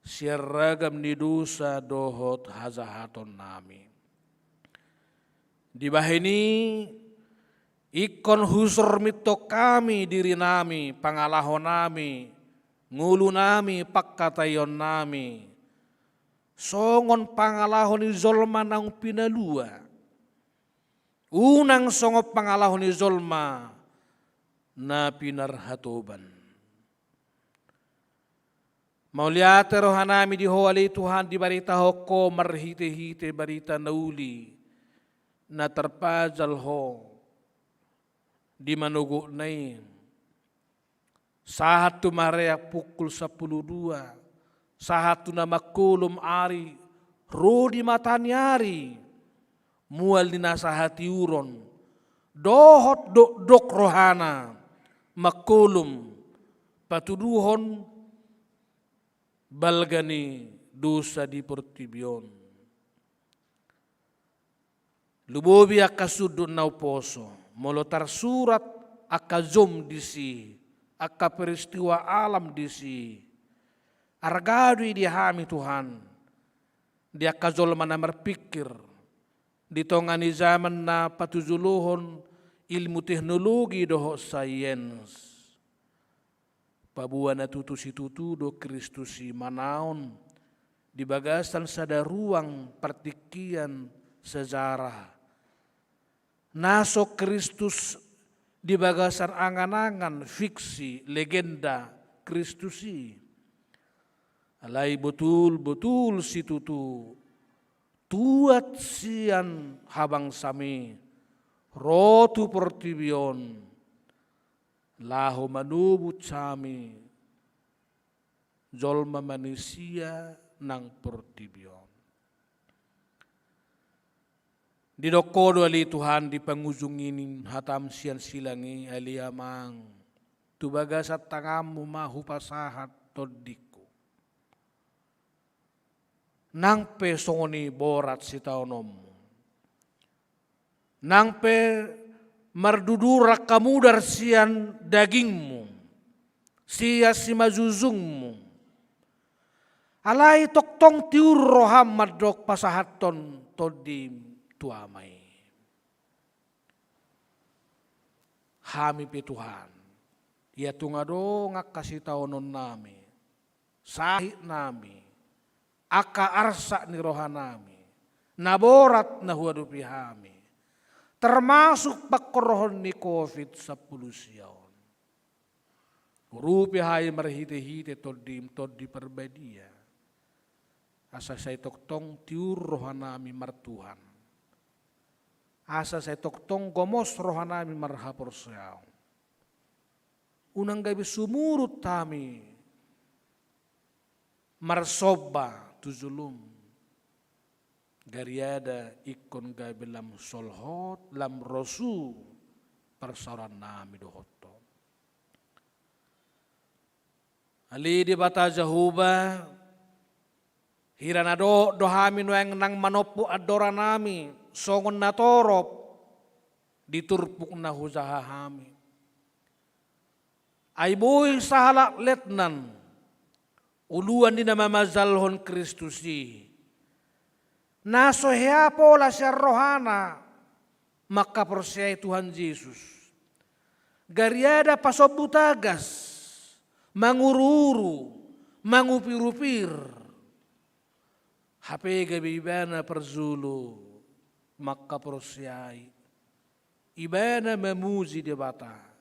sian ragam ni dosa dohot hajahatonnami. Dibahen i, ingkon husormithon hami dirinami, pangalahonami, ngolunami, pangkataionnami, songon pangalaho ni jolma naung pinalua. Unang songon pangalaho ni jolma na pinarhatoban. Mauliate rohanami di Ho, ale Tuhan, dibaritahon Ho marhite-hite barita na uli na tarpajal Ho di manogotna i. Sahat tu mareak pukul sampulu dua, sahat tu na mangkolom ari, ro di mata ni ari, mual ni na sahatiuron, dohot dokdok rohana mangkolom patuduhon balga ni dosa di portibi on. Lumobi angka sundut na umposo, molo tarsurat angka jom disi, angka peristiwa alam disi, arga do i di hami Tuhan, di angka jolma na marpingkir di tonga ni jaman na patujolohon ilmu teknologi dohot saiens. Paboa na tutu situtu do Kristus i manaon di bagasan sada ruang partingkian sejarah. Na so Kristus di bagasan angan-angan, fiksi, legenda Kristus i. Alai botul-botul situtu tuat sian habangsami ro tu portibi on, laho manobus hami jolma manisia nang portibi on. Didok Ho do ale Tuhan di pangujungi ni hataM sian silang i, ale Amang, tu bagasan tanganMu ma hupasahat tondingku. Nang pe songon i borat sitaononMu, nang pe mardudur angka mudar sian dagingMu, sian simanjujungMu, alai tongtong tiur rohaM mandok pasahathon tondiM tu Ama i. Hami pe Tuhan, ia tung adong angka sitaononnami, sahitnami, angka arsak ni rohanami, na borat na huadopi hami, termasuk pangkorhon ni covid sampulu sia on. Urupi hami marhitehite tondiM, Tondi Parbadia, asa sai tongtong tiur rohanami martuhan, asa sai tongtong gomos rohanami marhaporseaon. Unang gabe sumurut hami marsomba tu jolom, gariada ingkon gabe lam solhot, lam rosu parsaorannami dohot Ho. Ale Debata Jahowa, hira na dohot do hami nuaeng nang manompo andoranami songon na torop di turpuk na hujaha hami. Ai boi sahalak letnan, uluan ni na mamajalhon Kristus i, na so hea pola sian rohana mangkaporseai Tuhan Jesus, gariada pasombu tagas, manguruuru, mangupirupir, hape gabe ibana parjolo mangkaporseai, ibana mamuji Debata,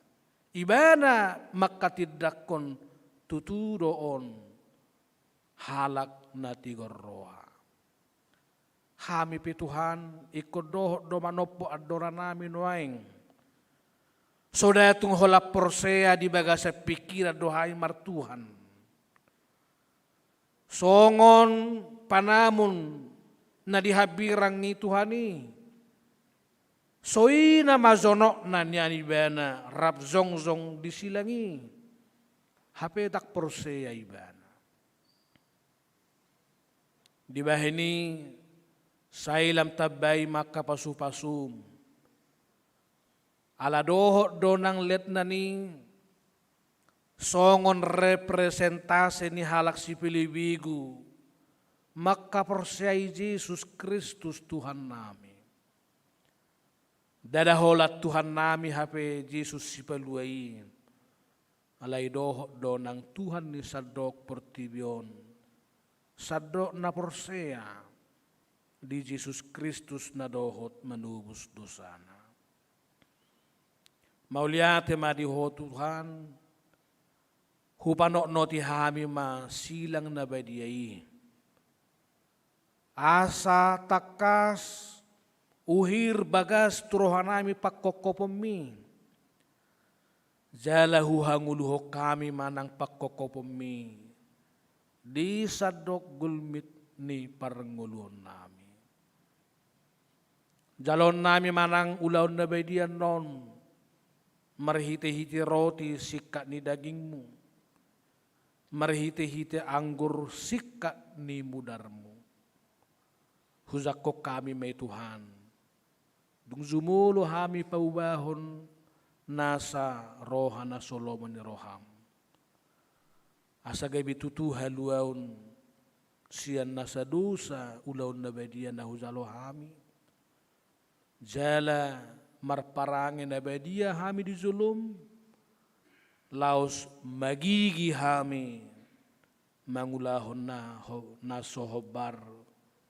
ibana mangkatindangkon tutu do on halak na tigor roha. Hami pe Tuhan, ingkon dohot do manompo andoranami nuaeng. Soda tung holan porsea di bagasan pingkiran do hami martuhan. Songon panamun na di hambirang ni Tuhan i, so i nama jonokna nian ibana rap jongjong di silang i, hape ndang porsea ibana. Dibahen i, sai lam tambai ma angka pasupasum. Ala dohot do nang letnan i songon representase ni halak sipelebegu mangkaporseai Jesus Kristus Tuhannami. Ndada holan Tuhannami hape Jesus Sipalua i, alai dohot do nang Tuhan ni sandok portibi on, sandok na porsea di Jesus Kristus na dohot manobus dosana. Mauliate ma di Ho Tuhan, hupanotnoti hami ma silang na badia i. Asa tangkas uhir bagas tu rohanami pangkopkoponmi. Jala huhangoluhon hami ma nang pangkopkoponmi di sandok gulmit ni parngoluonnami. Jaloonnami ma nang ulaon na badia annon, marhitehite roti singkat ni dagingmu, marhitehite anggur singkat ni mudarmu. Hujangkon hami ma i Tuhan, dung jumolo hami paubahon nasa roha na so lomo ni roham. Asa gabe tutu haluaon sian nasa dosa ulaon na badia na hujalo hami. Jala marparange na badia hami di jolom, laos magigi hami mangulahon na ho-, na so hombar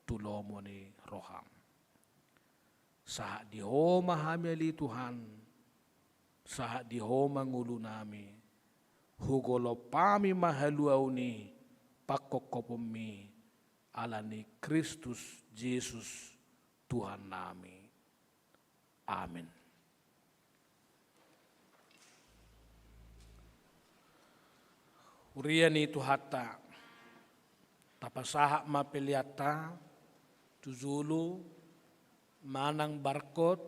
tu lomo ni roham. Sahat di Ho ma hami ale Tuhan, sahat di Ho ma ngolunami, hugolop hami ma haluaon i pangkopkoponmi, ala ni Kristus Jesus Tuhannami. Amen. Huria ni Tuhanta, tapasahat ma peleanta tu jolo manang barkot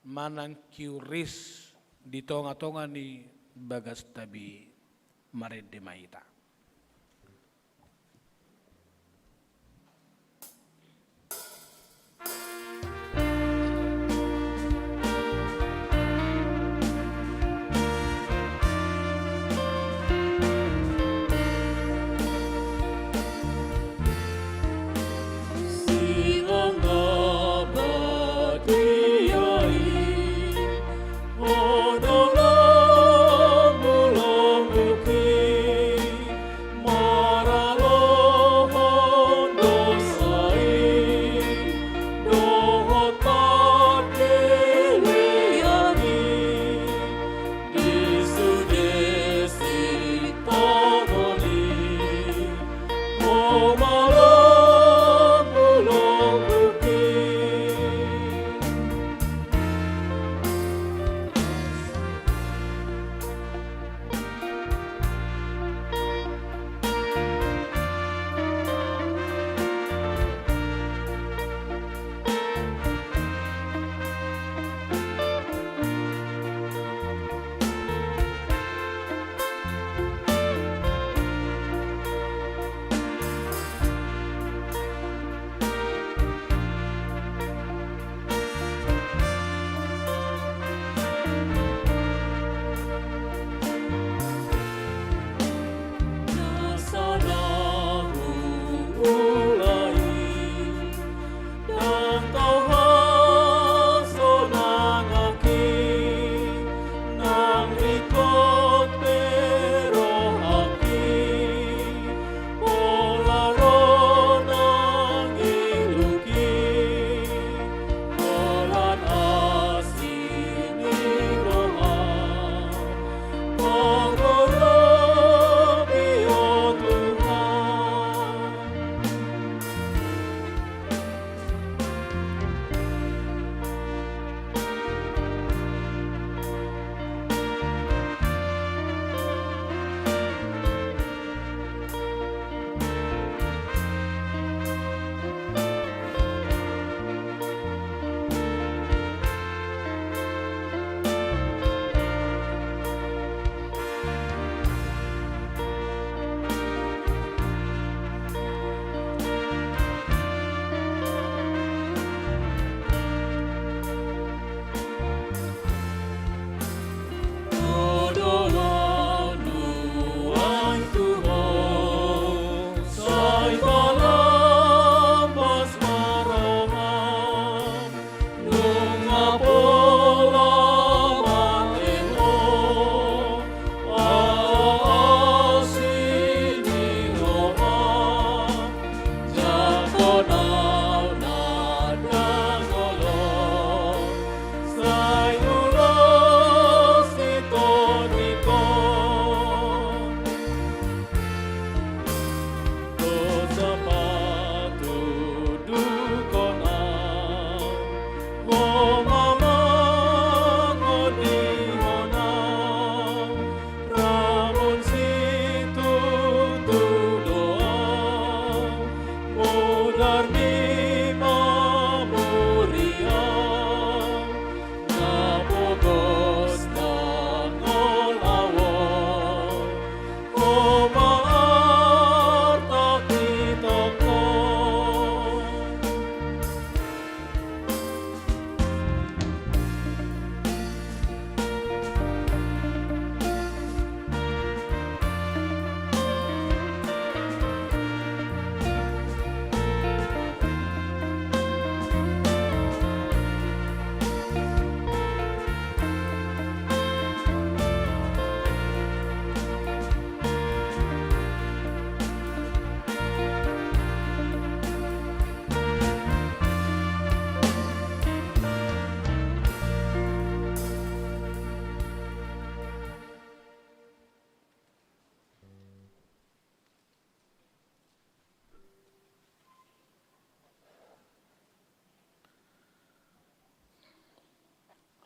manang kiuris di tonga-tonga ni bagasta be. Marende ma hita.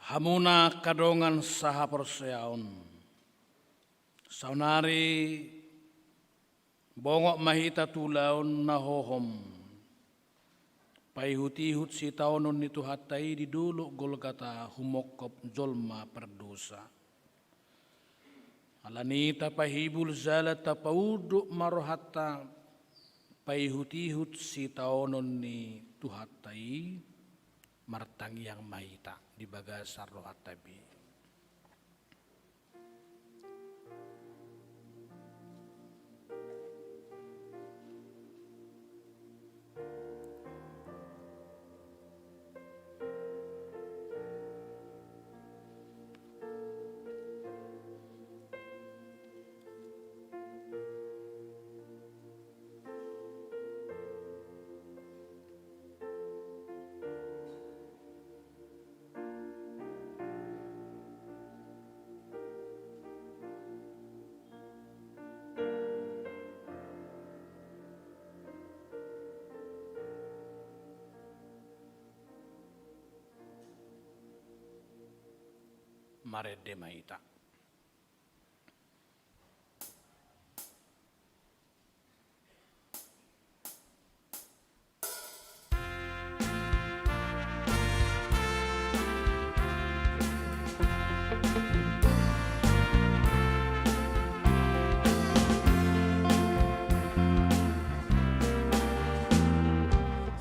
Hamuna angka dongan sahaporseaon, saonari bongot ma hita tu ulaon na hohom, paihutihut sitaonon ni Tuhanta i di dolok Golgata humongkop jolma pardosa. Alani i tapahibul jala tapaunduk ma rohanta paihutihut sitaonon ni Tuhanta i. Martangiang ma hita di bagasan rohanta be. Marende ma hita.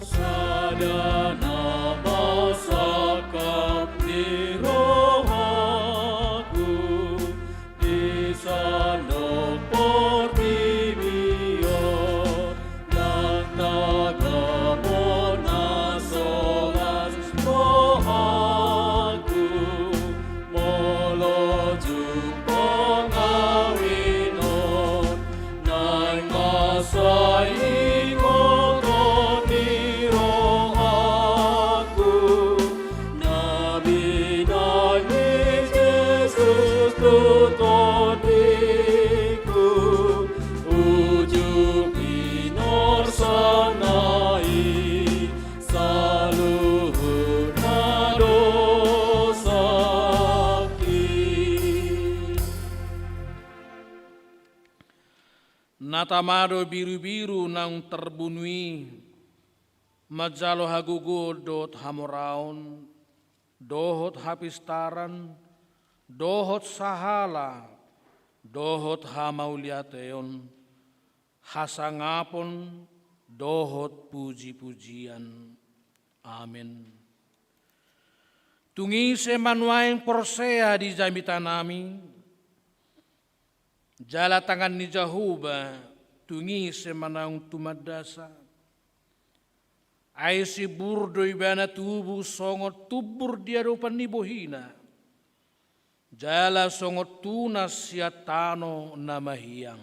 Sada na pasangap ni rohaku di sandok portibi on, nang tagamon na so las rohaku, molo jumpa ngawin on, naeng ma sai ingoton ni rohaku na binahen ni Jesus tu tondiku, uju pinorsana i saluhutna dosaki. Na tama do birubiru naung tarbunu i, manjalo hagogoon dohot hamoraon, dohot hapistaran, dohot sahala, dohot hamauliateon, hasangapon, dohot pujipujian. Amen. Tung ise ma nuaeng porsea di jamitanami, jala tangan ni Jahowa tung ise ma naung tumandasa. Ai simbur do ibana tubu songon tumbur di adopan ni bohina, jala songon tunas sian tano na mahiang.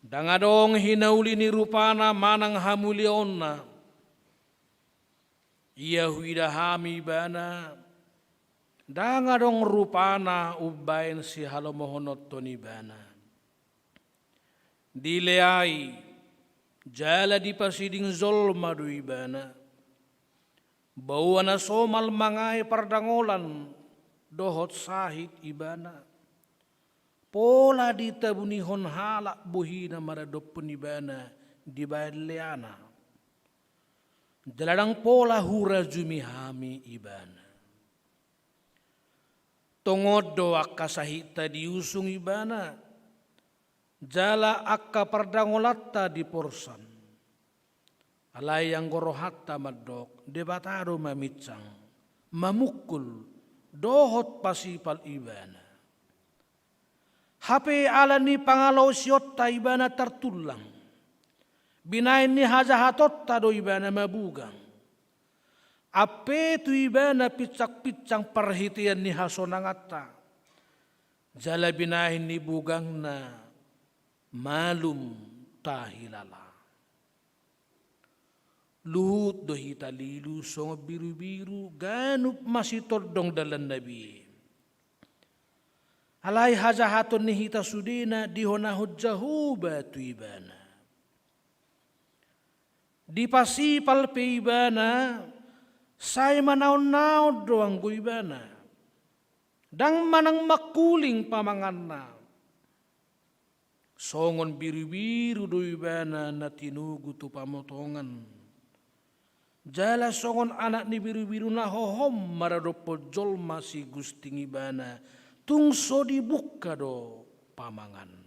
Ndang adong hinauli ni rupana manang hamuliaonna. Ia huida hami ibana, ndang adong rupana umbaen sihalomohononton ibana. Dileai jala dipasiding jolma do ibana. Baoa na somal mangae pardangolan dohot sahit ibana. Pola ditabunihon halak bohina maradophon ibana dibaen leana. Jala ndang pola hurajumi hami ibana. Tongon do angka sahitta diusung ibana, jala angka pardangolanta diporsan. Alai anggo rohanta mandok, Debata do maminsang, mamungkul, dohot pasipal ibana. Hape ala ni pangalaosionta ibana tartullang. Binahen ni hajahatonta do ibana mabugang. Ampe tu ibana pinsangpinsang parhitean ni hasonanganta. Jala binahen ni bugangna malum tahilala. Luhut do hita lilu songon birubiru, ganup masitondong dalanna be. Alai hajahaton ni hita sudena dihonahon Jahowa tu ibana. Dipasipal pe ibana, Sai manaon-naon do anggo ibana. Ndang manang mangkuling pamanganna. Songon birubiru do ibana na tinugu tu pamotongan. Jala songon anak ni birubiru na hohom maradophon jolma sigusting ibana, tung so dibungka do pamanganna.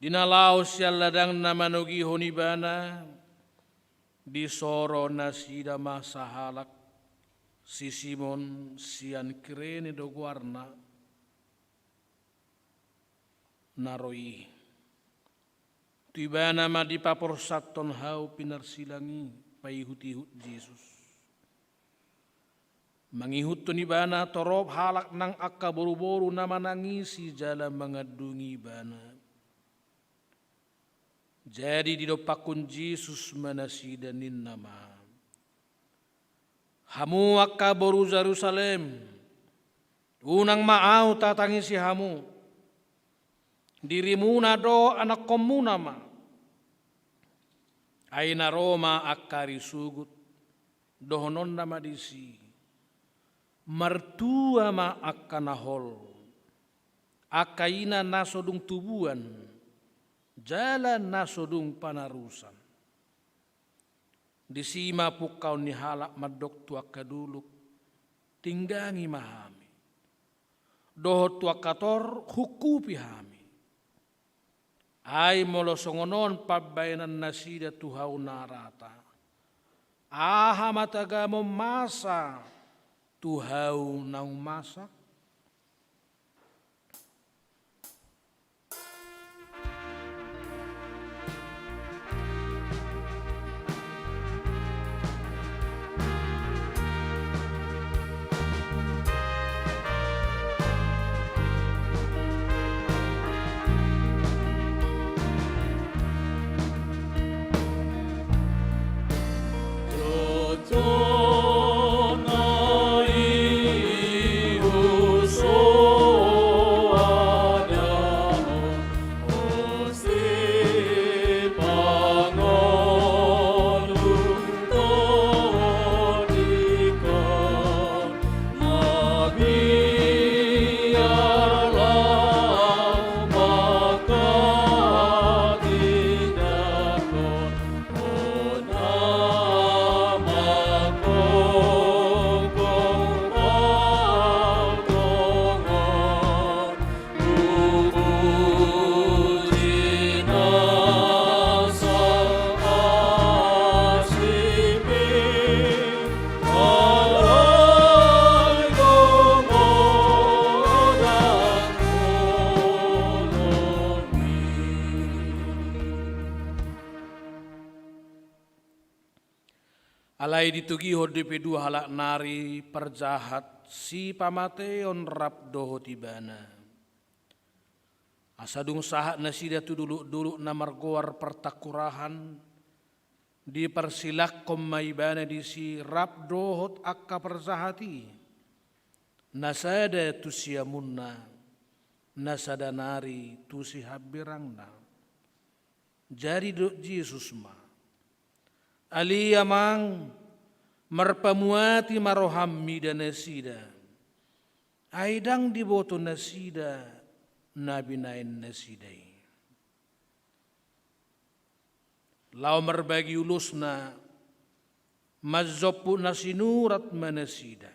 Di na laho sian ladangna manogihon ibana, disoro nasida ma sahalak, si Simon sian Kirene do goarna, na ro i. Tu ibana ma dipaporsathon hau pinarsilang i paihutihut Jesus. Mangihuthon ibana torop halak nang angka boruboru na manangisi jala mangandungi ibana. Jadi didompakkon Jesus ma nasida ninna ma: Hamu angka boru Jerusalem, unang ma ahu tatangisi hamu. Dirimuna do anakkonmuna ma. Ai na ro ma angka ari sugut, dohononna ma disi: Martua ma angka na hol, angka ina na so dung tubuan, jala na so dung panarusan. Disi ma pungkaon ni halak mandok tu angka dolok: Tinggangi ma hami. Dohot tu angka tor: Hungkupi hami. Ai molo songon on pambahenan nasida tu hau na rata, aha ma tagamon masa tu hau naung masa? Ai ditogihon dope dua halak nari parjahat sipamateon rap dohot ibana. Asa dung sahat nasida tu dolok-dolok na margoar Partangkurahan, diparsilanghon ma ibana disi rap dohot angka parjahat i, na sada tu siamunna, na sada nari tu sihambirangna. Jadi didok Jesus ma: Ale Amang, marpamuati ma roham mida nasida, ai ndang diboto nasida na binahen nasida i. Laho marbagi ulosna, manjomput na sinurat ma nasida.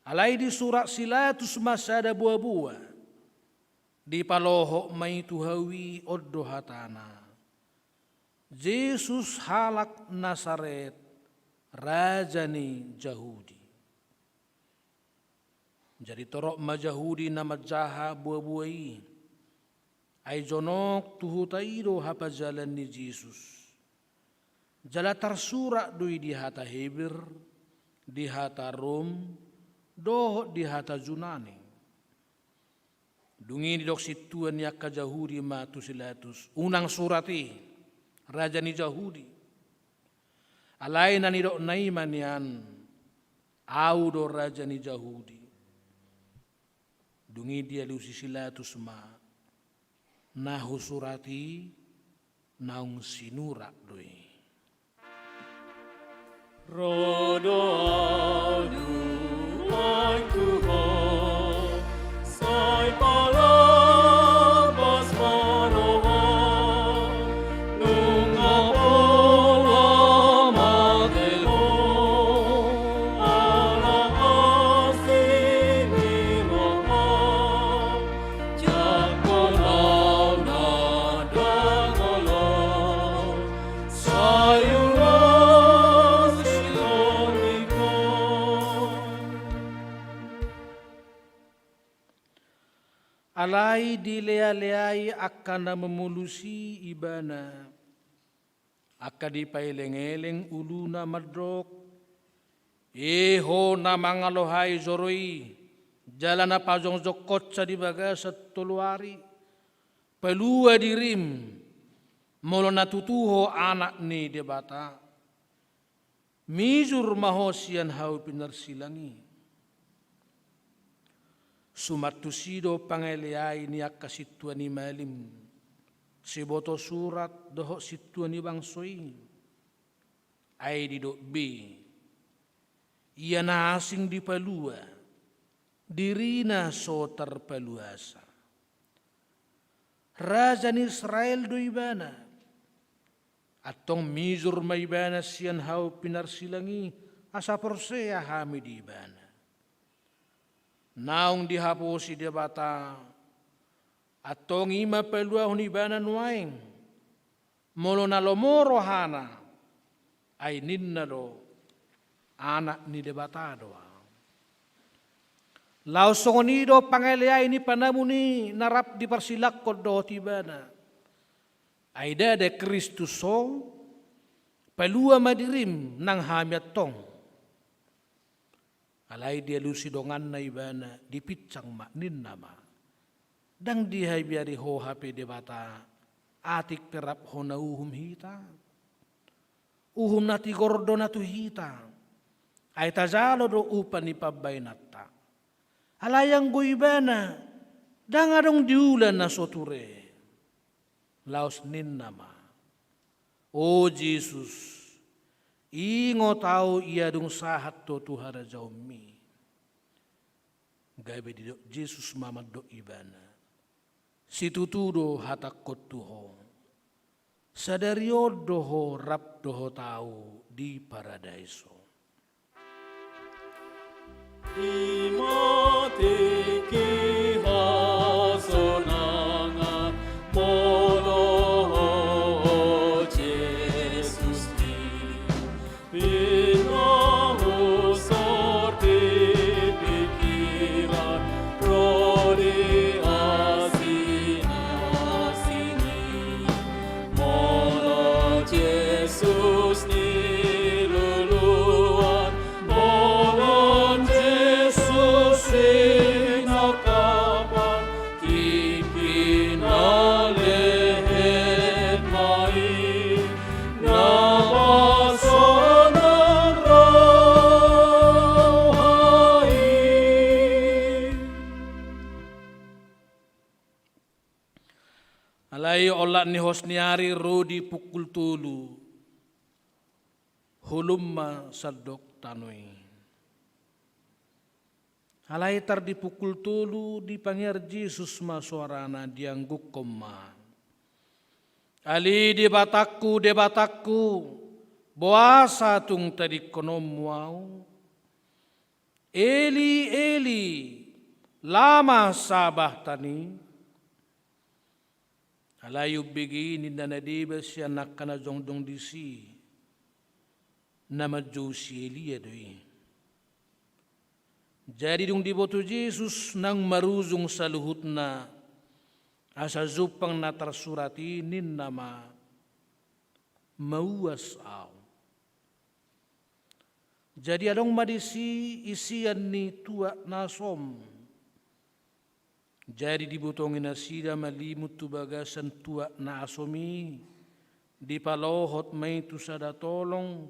Alai disurat si Latus ma sada boaboa, dipalohot ma i tu hau i, on do hatana: Jesus halak Nasaret, raja ni Jahudi. Jadi torop ma Jahudi na manjaha boaboa i, ai jonok tu huta i do hapajalan ni Jesus. Jala tarsurat do i di hata Heber, di hata Rom, dohot di hata Junani. Dung i didok sintua ni angka Jahudi ma tu si Latus: Unang surat i, raja ni Jahudi. Alai na nidokna i ma nian: Ahu do raja ni Jahudi. Dung i dialusi si Latus ma: Na husurat i naung sinurat do i. Ro do ahu nuaeng tu ho, sai palambas ma roham, nunga pola mate ho, ala asi ni roham. Jangkon ahu na ndang olo, sai ulos i lomingkon. Alai dilea-leai angka na mamolus i ibana. Angka dipaeleng-eleng uluna mandok: E ho na mangalohai joro i, jala na pajongjongkonsa di bagasan tolu ari, palua dirim, molo na tutu ho Anak ni Debata. Mijur ma ho sian hau pinarsilang i. Suman tusi do pangaleai ni angka sintua ni malim, siboto surat dohot sintua ni bangso i. Ai didok be: Ia na asing dipalua, dirina so tarpaluasa. Raja ni Israel do ibana. Antong mijur ma ibana sian hau pinarsilang i, asa porsea hami di ibana. Naung dihaposi Debata, antong i ma paluahon ibana nuaeng. Molo na lomo rohana, ai ninna do: Anak ni Debata do ahu. Laos songon i do pangaleai ni panamun i na rap diparsilanghon dohot ibana. Ai ndada Kristus ho, palua ma dirim nang hami antong. Alai dialusi donganna ibana, dipinsang ma, ninna ma: Ndang dihabiari ho hape Debata, atik pe rap hona uhum hita. Uhum na tigor do na tu hita, ai tajalo do upa ni pambahenanta. Alai anggo ibana, ndang adong diula na so ture. Laos ninna ma: O Jesus, ingot ahu ia dung sahat ho tu harajaonmi. Gabe didok Jesus ma mandok ibana: Situtu do hatangkon tu ho, sadari on do ho rap dohot ahu di Paradaison. I ma tingki hasonangan molo ho Jesus i. Pinahusor di pikiran ro di asi-asi ni molo Jesus ni Alai olat ni hos ni ari ro di pukul tolu, holom ma sandok tano i. Alai tar di pukul tolu dipangiar Jesus ma soarana, dianggukkon ma: Ale Debatangku, Debatangku, boasa tung tadingkononmu ahu? Eli, Eli, lama sabachtani? Alai umbege i ninna na deba sian angka na jongjong disi, na manjou si Elia do i. Jadi dung diboto Jesus naung marujung saluhutna, asa jumpang na tarsurat i, ninna ma: Mauas ahu. Jadi adong ma disi isian ni tuak na asom. Jadi dibotongi nasida malimun tu bagasan tuak na asom i, dipalohot ma i tu sada tolong,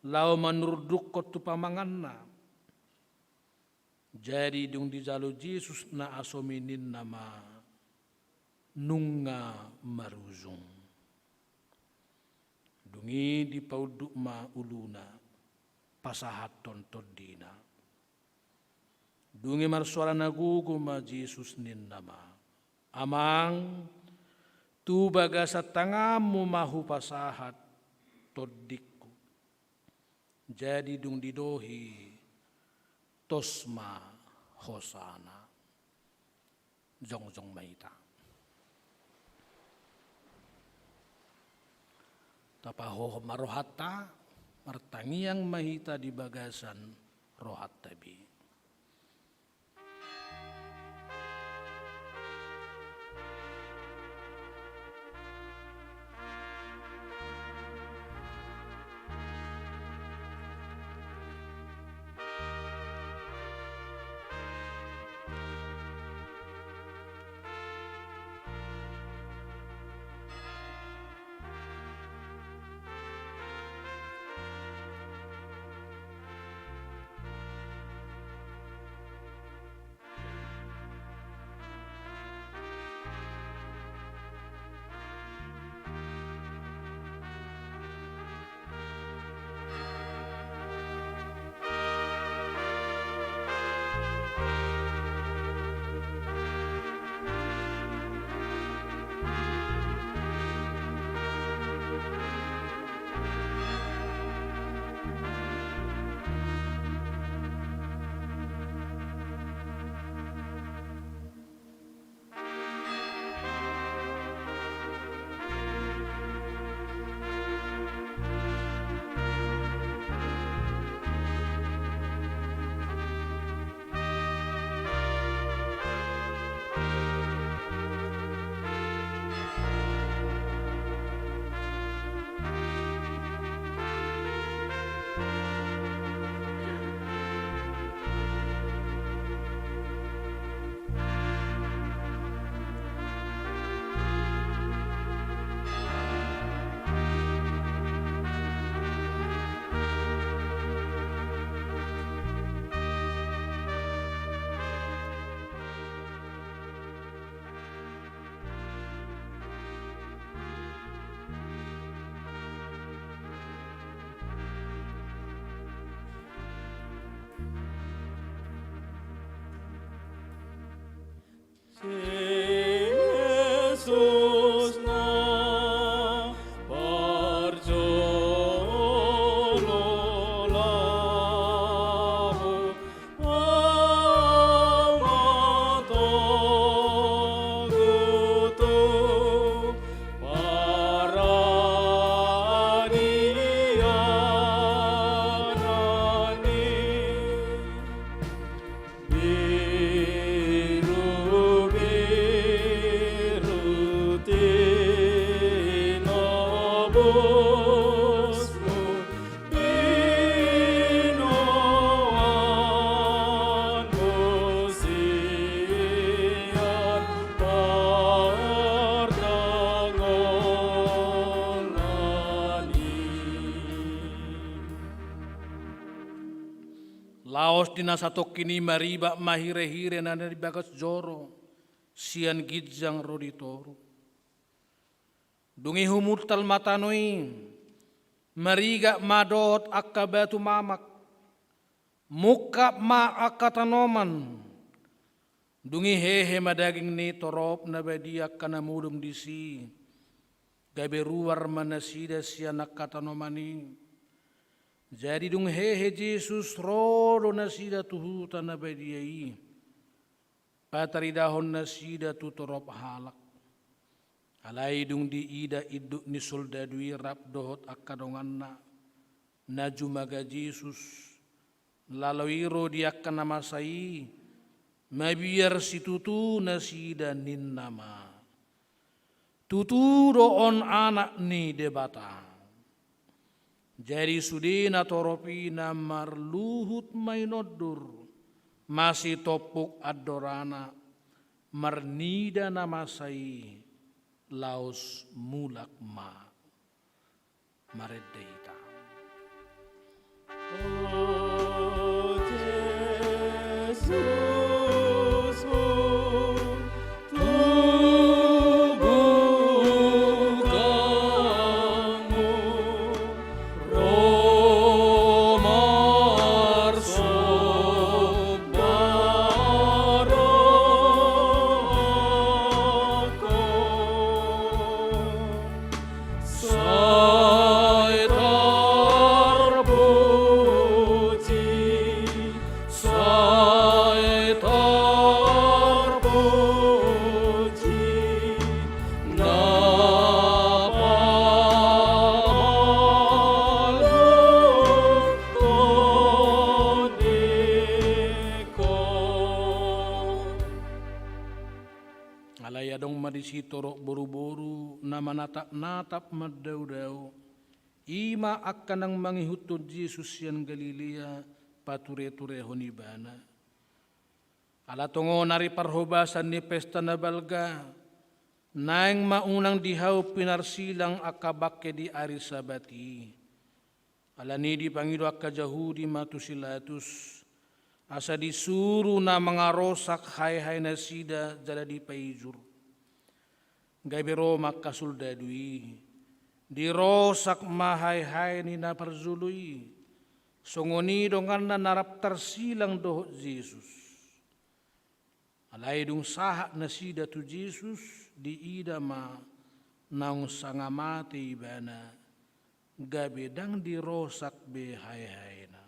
laho manurdukkon tu pamanganna. Jadi dung dijalo Jesus na asom i, ninna ma: Nunga marujung. Dung i dipaunduk ma uluna, pasahathon tondina. Dung i marsoara na gogo ma Jesus, ninna ma: Amang, tu bagasan tanganmu ma hupasahat tondingku. Jadi dung didok i, tos ma hosana. Jongjong ma hita. Tapahohom ma rohanta, martangiang ma hita di bagasan rohanta be. Laos di na satongkin i maribak ma hirehire na di bagas joro, sian ginjang ro di toru. Dung i humuntal ma tano i, marigak ma dohot angka batu mamak, mungkap ma angka tanoman. Dung i hehe ma daging ni torop na badia angka na modom disi, gabe ruar ma nasida sian angka tanoman i. Jadi dung hehe Jesus, ro do nasida tu huta na badia i, pataridahon nasida tu torop halak. Alai dung diida induk ni soldadu i rap dohot angka donganna na jumaga Jesus, lalo i ro di angka na masa i, mabiar situtu nasida ninna ma: Tutu do on Anak ni Debata. Jadi sude na torop i na marluhut ma inondur, masitompuk andorana, marnida na masa i, laos mulak ma. Marende hita. O Jesus, tubu Ho marsomba rohangku. Sai tarpuji, sai tarpuji, na pamalumhon di Ho. Alai adong ma disi torop boruboru na manatapnatap mandaodao, i ma angka naung mangihuthon Jesus sian Galilea, patureturehon Ibana. Ala tongon ari parhobasan ni pesta na balga, naeng ma unang di hau pinarsilang angka bangke di ari Sabat i. Alani i dipangido angka Jahudi ma tu si Latus, asa disuru na mangarosak haehaenasida jala dipaijur. Gabe ro ma angka soldadu i, dirosak ma haehae ni na parjolo i, songon i donganna na rap tarsilang dohot Jesus. Alai dung sahat nasida tu Jesus, diida ma naung sanga mate Ibana, gabe ndang dirosak be haehaena.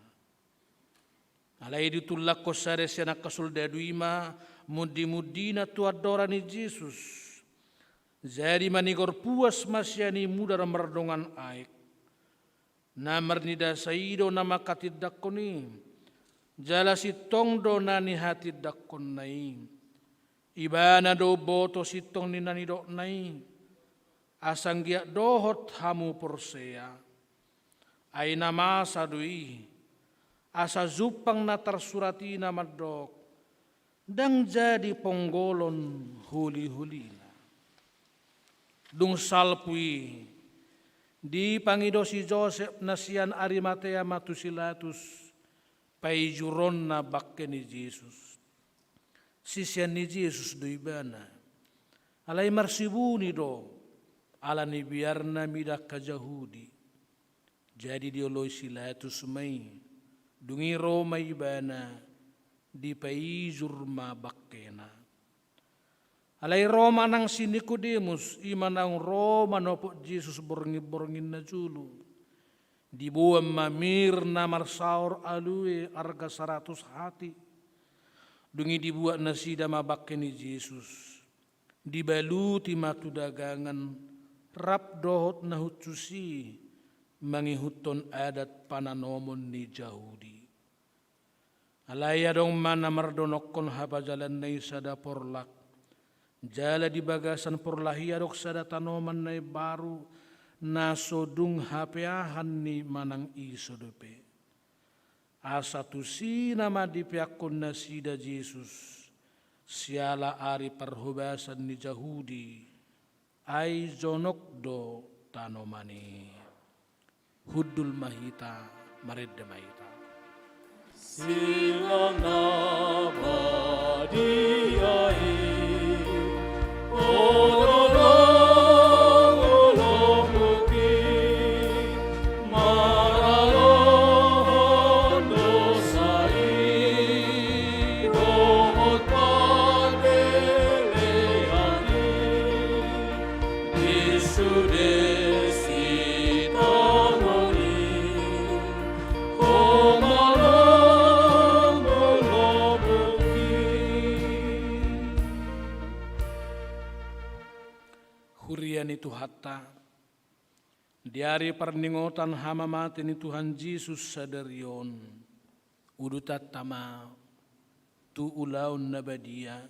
Alai ditullangkon sada sian angka soldadu i ma mundimundina tu andora ni Jesus. Jadi manigor puas ma sian i mudar mardongan aek. Na marnidasa i do na manghatindangkon i, jala sintong do na nihatindangkonna i. Ibana do umboto sintong ni na nidokna i, asa anggiat dohot hamu porsea. Ai na masa do i, asa jumpang na tarsurat i na mandok: Ndang jadi ponggolon holiholina. Dung salpu i, dipangido si Josep na sian Arimatea ma tu si Latus paijuronna bangke ni Jesus. Sisean ni Jesus do ibana. Alai marsibuni do, ala ni biarna mida angka Jahudi. Jadi dioloi si Latus ma i, dung i ro ma ibana, dipaijur ma bangkena. Alai ro ma nang si Nikodemus, i ma naung ro manopot Jesus borngin-borngin na jolo. Diboan ma mir na marsaor aloe arga saratus hati. Dung i dibuat nasida ma bangke ni Jesus. Dibaluti ma tu dagangan, rap dohot na hushus i, mangihuthon adat pananomon ni Jahudi. Alai adong ma na mardonokkon hapajalanna i sada porlak, jala di bagasan porlak i adong sada tanoman na imbaru, na so dung hapeahan ni manang ise dope. Asa tusi nama dipeakkon nasida Jesus, siala ari parhobasan ni Jahudi, ai jonok do tanoman i. Hundul ma hita, marende ma hita. Silang na badia i, o Tuhan, ni Tuhanta, di ari parningotan hamamate ni Tuhan Jesus sadari on, udutanta ma tu ulaon na badia,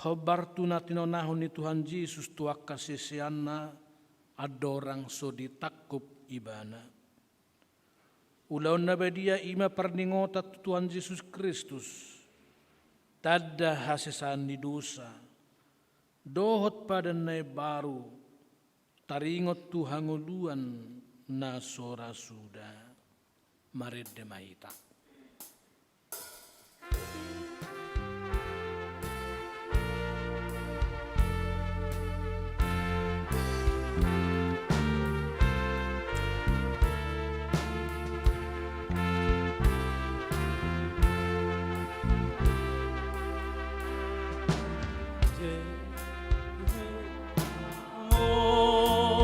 hombar tu na tinonahon ni Tuhan Jesus tu angka siseanna andorang so ditangkup Ibana. Ulaon na badia i ma parningotan tu Tuhan Jesus Kristus, tanda hasesaan ni dosa, dohot padan na imbaru, taringot tu hangoluan na so ra suda. Marende ma hita.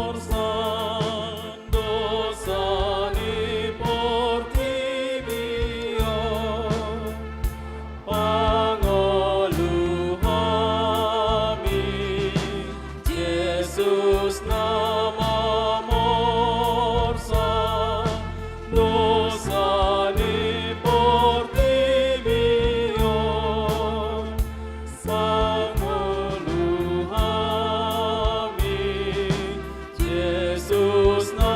Morsan dosa ni portibi on, pangolu hami, Jesus na mamorsan dosa ni portibi on. Pangolu hami, Jesus na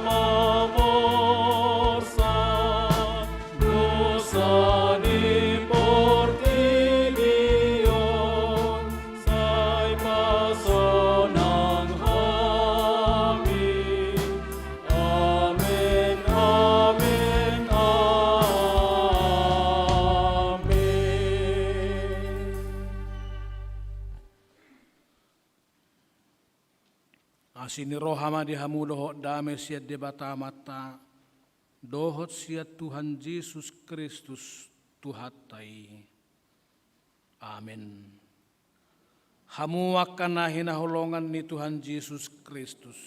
mamorsan dosa ni portibi on, sai pasonang hami. Amen, amen, amen. Asi ni roha ma di hamu dohot dame sian Debata Amanta dohot sian Tuhan Jesus Kristus Tuhanta i. Amen. Hamu angka na hinaholongan ni Tuhan Jesus Kristus,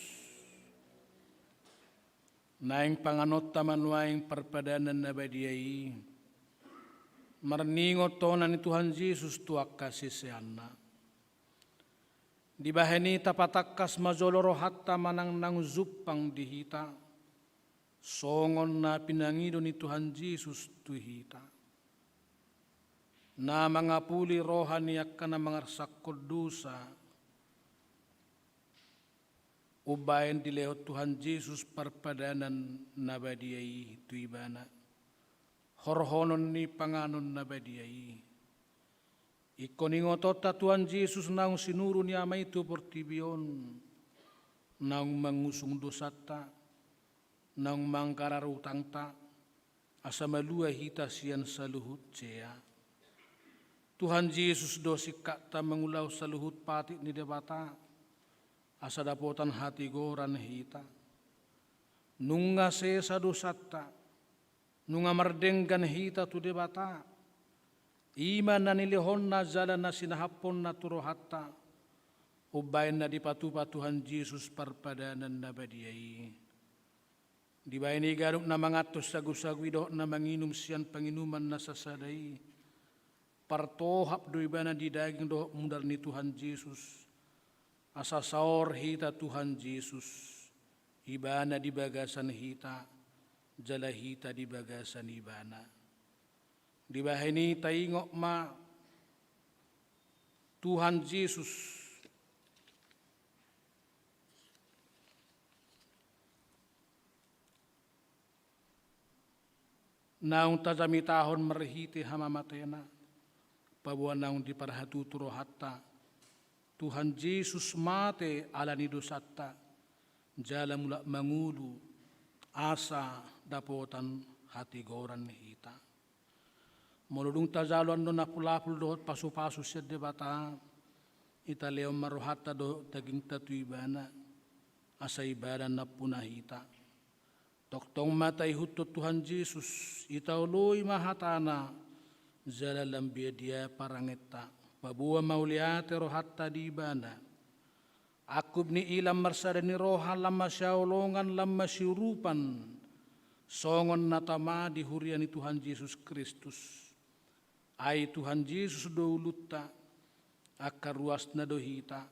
naeng panganonta ma nuaeng parpadanan na badia i, marningot tona ni Tuhan Jesus tu angka siseanna. Dibahen i tapatangkas ma jolo rohanta manang naung jumpang di hita, songon na pinangido ni Tuhan Jesus tu hita. Na mangapuli roha ni angka na mangarsakhon dosa, umbahen dilehon Tuhan Jesus parpadanan na badia i tu ibana, horhonon ni panganon na badia i. Ingkon ingotonta Tuhan Jesus naung sinuru ni Ama i tu portibi on, naung mangusung dosanta, naung manggarar utangta, asa malua hita sian saluhut jea. Tuhan Jesus do singkatta mangulahon saluhut patik ni Debata, asa dapotan hatigoran hita. Nunga sesa dosanta, nunga mardenggan hita tu Debata, i ma na nilehonna jala na sinahaphonna tu rohanta, umbahen na dipatupa Tuhan Jesus parpadanan na badia i. Dibahen i ganup na manganhon sagusagu i dohot na manginum sian panginuman na sasada i, partohap do ibana di daging dohot mudar ni Tuhan Jesus, asa saor hita Tuhan Jesus, ibana di bagasan hita, jala hita di bagasan ibana. Dibahen i taingot ma Tuhan Jesus naung tajamitahon marhite hamamatena, paboa naung diparhatutu rohanta, Tuhan Jesus mate ala ni dosanta, jala mulak mangolu, asa dapotan hatigoran hita. Molo dung tajalo annon apulapul dohot pasupasu sian Debata, italehon ma rohanta dohot dagingta tu ibana, asa ibana nampuna hita. Tongtong ma taihuthon Tuhan Jesus, itaoloi ma hatana, jala lam dia-dia parangenta, paboa mauliate rohanta di ibana. Angkup ni i lam marsada ni roha, lam masihaholongan, lam masiurupan, songon na tama di huria ni Tuhan Jesus Kristus. Ai Tuhan Jesus do ulunta, angka ruasna do hita.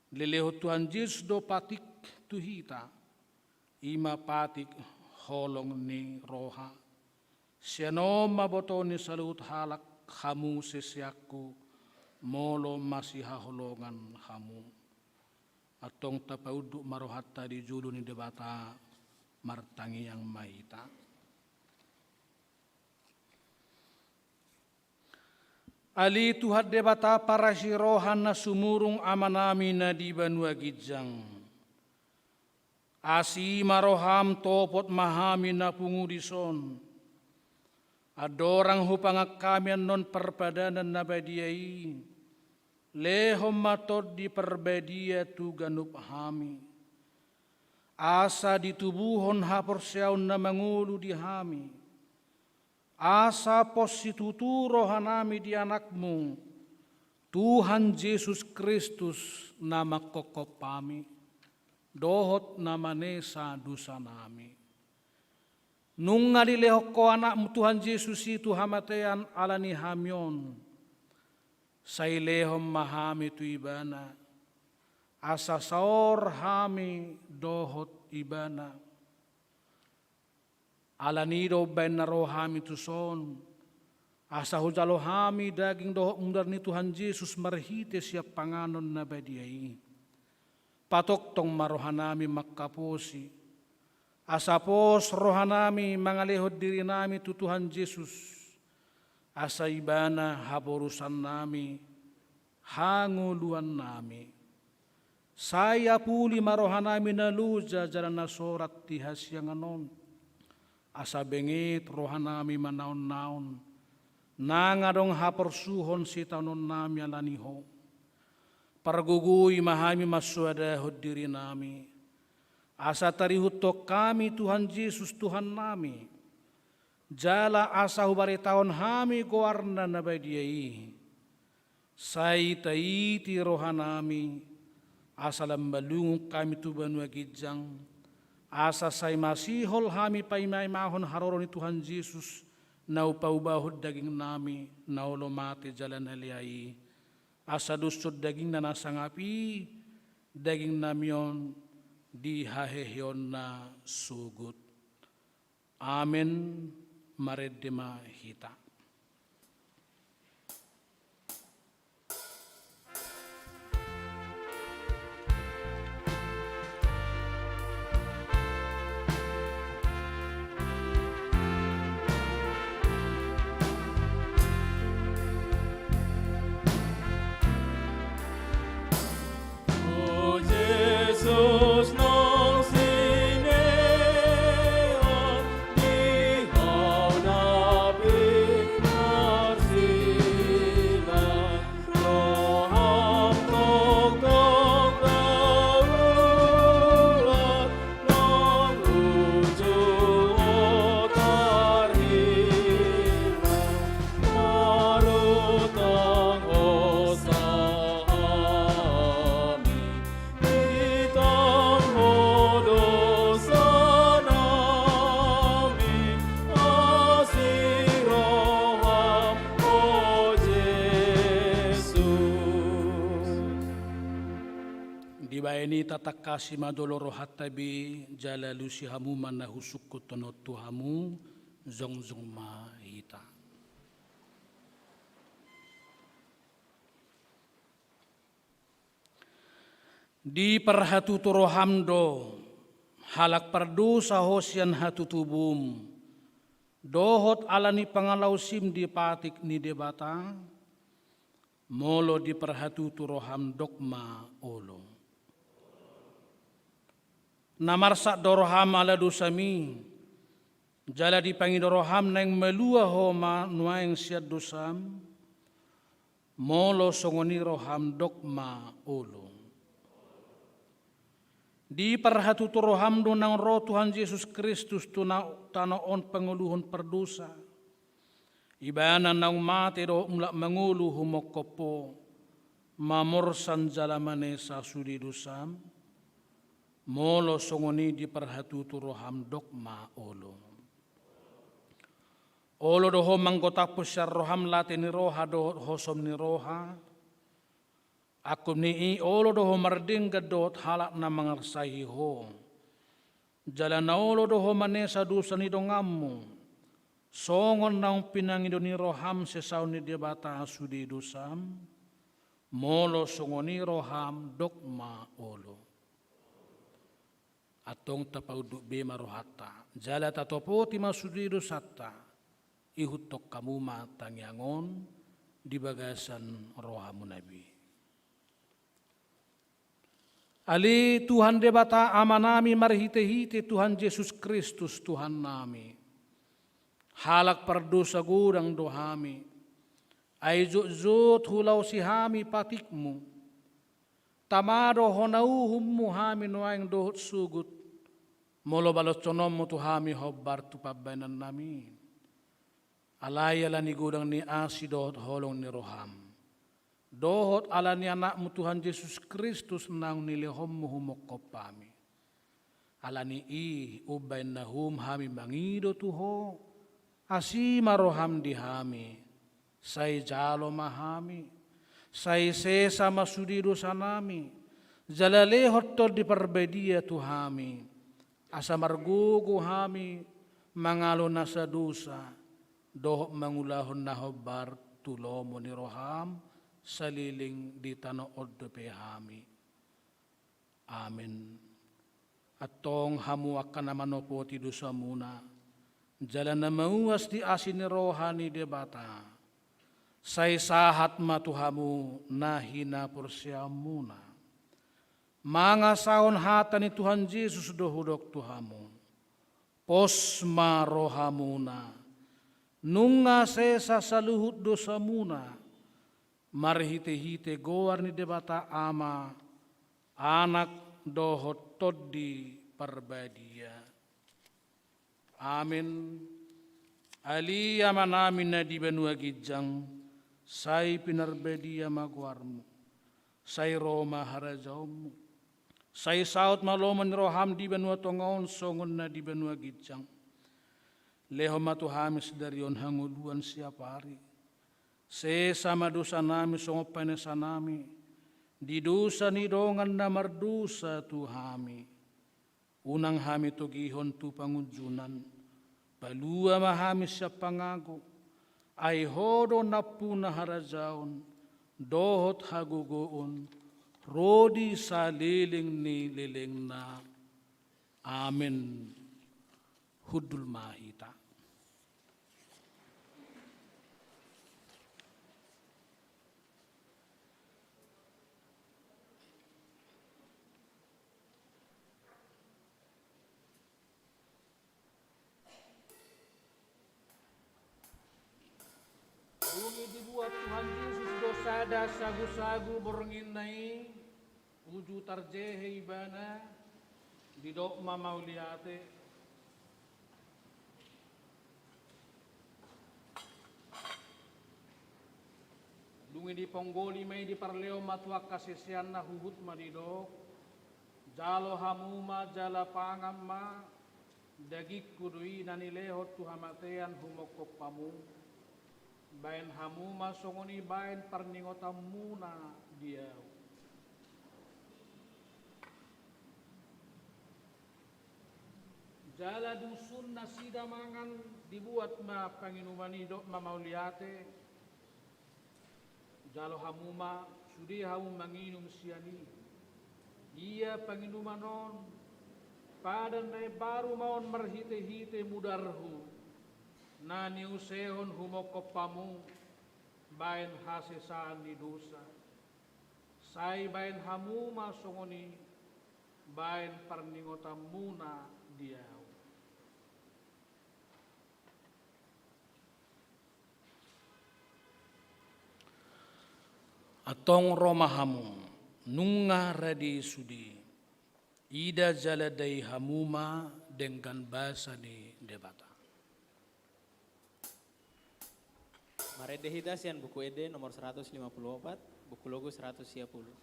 Lelehon Tuhan Jesus do patik tu hita, i ma patik holong ni roha. Sian on ma boto ni saluhut halak hamu siseanku, molo masihaholongan hamu. Antong tapaunduk ma rohanta di jolo ni Debata, martangiang ma hita. Ale Tuhan Debata parasi roha na sumurung, Amanami na di banua ginjang. Asi ma roham, topot ma hami na pungu dison. Andorang hupangan hami annon parpadanan na badia i, lehon ma Tondi Parbadia tu ganup hami. Asa ditubuhon haporseaon na mangolu di hami. Asa pos situtu rohanami di Anakmu, Tuhan Jesus Kristus, na manghophop hami, dohot na manesa dosanami. Nunga dilehon Ho Anakmu Tuhan Jesus i tu hamatean ala ni hami on. Sai lehon ma hami tu Ibana, asa saor hami dohot Ibana. Ala ni i do umbahen na ro hami tuson, asa hujalo hami daging dohot mudar ni Tuhan Jesus marhite sian panganon na badia i. Patongtong ma rohanami manghaposi, asa pos rohanami mangalehon dirinami tu Tuhan Jesus, asa Ibana haporusannami, hangoluannami. Sai apuli ma rohanami na loja jala na sorat di hasiangan on. Asa benget rohanami manaonnaon, nang adong haporsuhon sitaononnami ala ni Ho. Pargogoi ma hami mansoadahon dirinami, asa tarihuthon hami Tuhan Jesus Tuhannami, jala asa hubaritahon hami goarna na badia i. Sai taiti rohanami, asa lam malungun hami tu banua ginjang, asa sai masihol hami paimaimahon haroro ni Tuhan Jesus, na hupaubahon dagingnami, na olo mate jala na lea i, asa doshon dagingna na sangap i, dagingnami on di haheheonna sogot. Amen. Marende ma hita. Dibahen i tatangkasi ma jolo rohanta be, jala alusi hamu ma na husungkun on tu hamu, jongjong ma hita. Diparhatutu roham do, halak pardosa ho sian hatutubum, dohot ala ni pangalaosim di patik ni Debata, molo diparhatutu roham dok ma olo. Na marsak do roham ala dosami, jala dipangido roham naeng malua ho ma nuaeng sian dosam, molo songon i roham dok ma olo. Diparhatutu roham do naung ro Tuhan Jesus Kristus tu na-, tano on pangoluhon pardosa. Ibana naung mate dohot mulak mangolu humophop ho, mamorsan jala manesa sude dosam, molo songon i diparhatutu roham dok ma olo. Olo do ho manggotaphon sian roham late ni roha dohot hosom ni roha, Angkup ni i olo do ho mardenggan dohot halak na mangarsai ho. Jala na olo do ho manesa dosa ni donganmu, songon naung pinangido ni roham sesaon ni Debata sude dosam, molo songon i roham dok ma olo. Antong tapaunduk be ma rohanta, jala tatopoti ma sude dosanta, ihuthon hamu ma tangiang on di bagasan rohamuna be. Ale Tuhan Debata Amanami marhitehite Tuhan Jesus Kristus Tuhannami, halak pardosa godang do hami, ai jotjot hulaosi hami patikmu. Tama do hona uhummu hami nuaeng dohot sogot, molo baloshononmu tu hami hombar tu pambahenannami. Alai ala ni godang ni asi dohot holong ni roham, dohot ala ni Anakmu Tuhan Jesus Kristus naung nilehonmu humongkop hami. Ala ni i umbahen na hum hami mangido tu ho, asi ma roham di hami, sai jalo ma hami, sai sesa ma sude dosanami, jala lehon Tondi Parbadia tu hami, asa margogo hami mangalo nasa dosa, dohot mangulahon na hombar tu lomo ni roham saleleng di tano on dope hami. Amen. Antong hamu angka na manopoti dosamuna, jala na mauas di asi ni roha ni Debata, sai sahat ma tu hamu na hinaporseaonmuna. Mangasahon hata ni Tuhan Jesus do hudok tu hamu. Pos ma rohamuna, nunga sesa saluhut dosamuna, marhitehite goar ni Debata Ama, Anak dohot Tondi Parbadia. Amen. Ale Amanami na di banua ginjang, sai pinarbadia ma goarmu. Sai ro ma harajaonmu. Sai saut ma lomo ni roham di banua tonga on songon na di banua ginjang. Lehon ma tu hami sadari on hangoluan siapari. Sesa ma dosanami songon panesanami di dosa ni dongan na mardosa tu hami. Unang hami togihon tu pangunjunan, palua ma hami sian pangago, ai ho do nampuna harajaon, dohot hagogoon, ro di saleleng ni lelengna. Amen. Hundul ma hita. Dung i dibuat Tuhan Jesus do sada sagusagu bornginna i, uju tarjehe ibana, didok ma mauliate. Dung i diponggoli ma i, diparlehon ma tu angka siseanna, huhut ma didok: Jalo hamu ma jala pangan ma, dagingku do i na nilehon tu hamatean humongkop hamu. Baen hamu ma songon i baen parningotanmuna di ahu. Jala dung sun nasida mangan, dibuat ma panginuman i, didok ma mauliate. Jalo hamu ma, sude hamu manginum sian i. Ia panginuman on, padan na imbaru ma on marhitehite mudarhu, na niusehon humongkop hamu baen hasesaan ni dosa. Sai baen hamu ma songon i baen parningotanmuna di ahu. Antong ro ma hamu, nunga rade sude, ida jala dai hamu ma denggan basa ni Debata. Marende hita sian Buku Ende nomor seratus lima puluh opat, Buku Logus seratus sia puluh.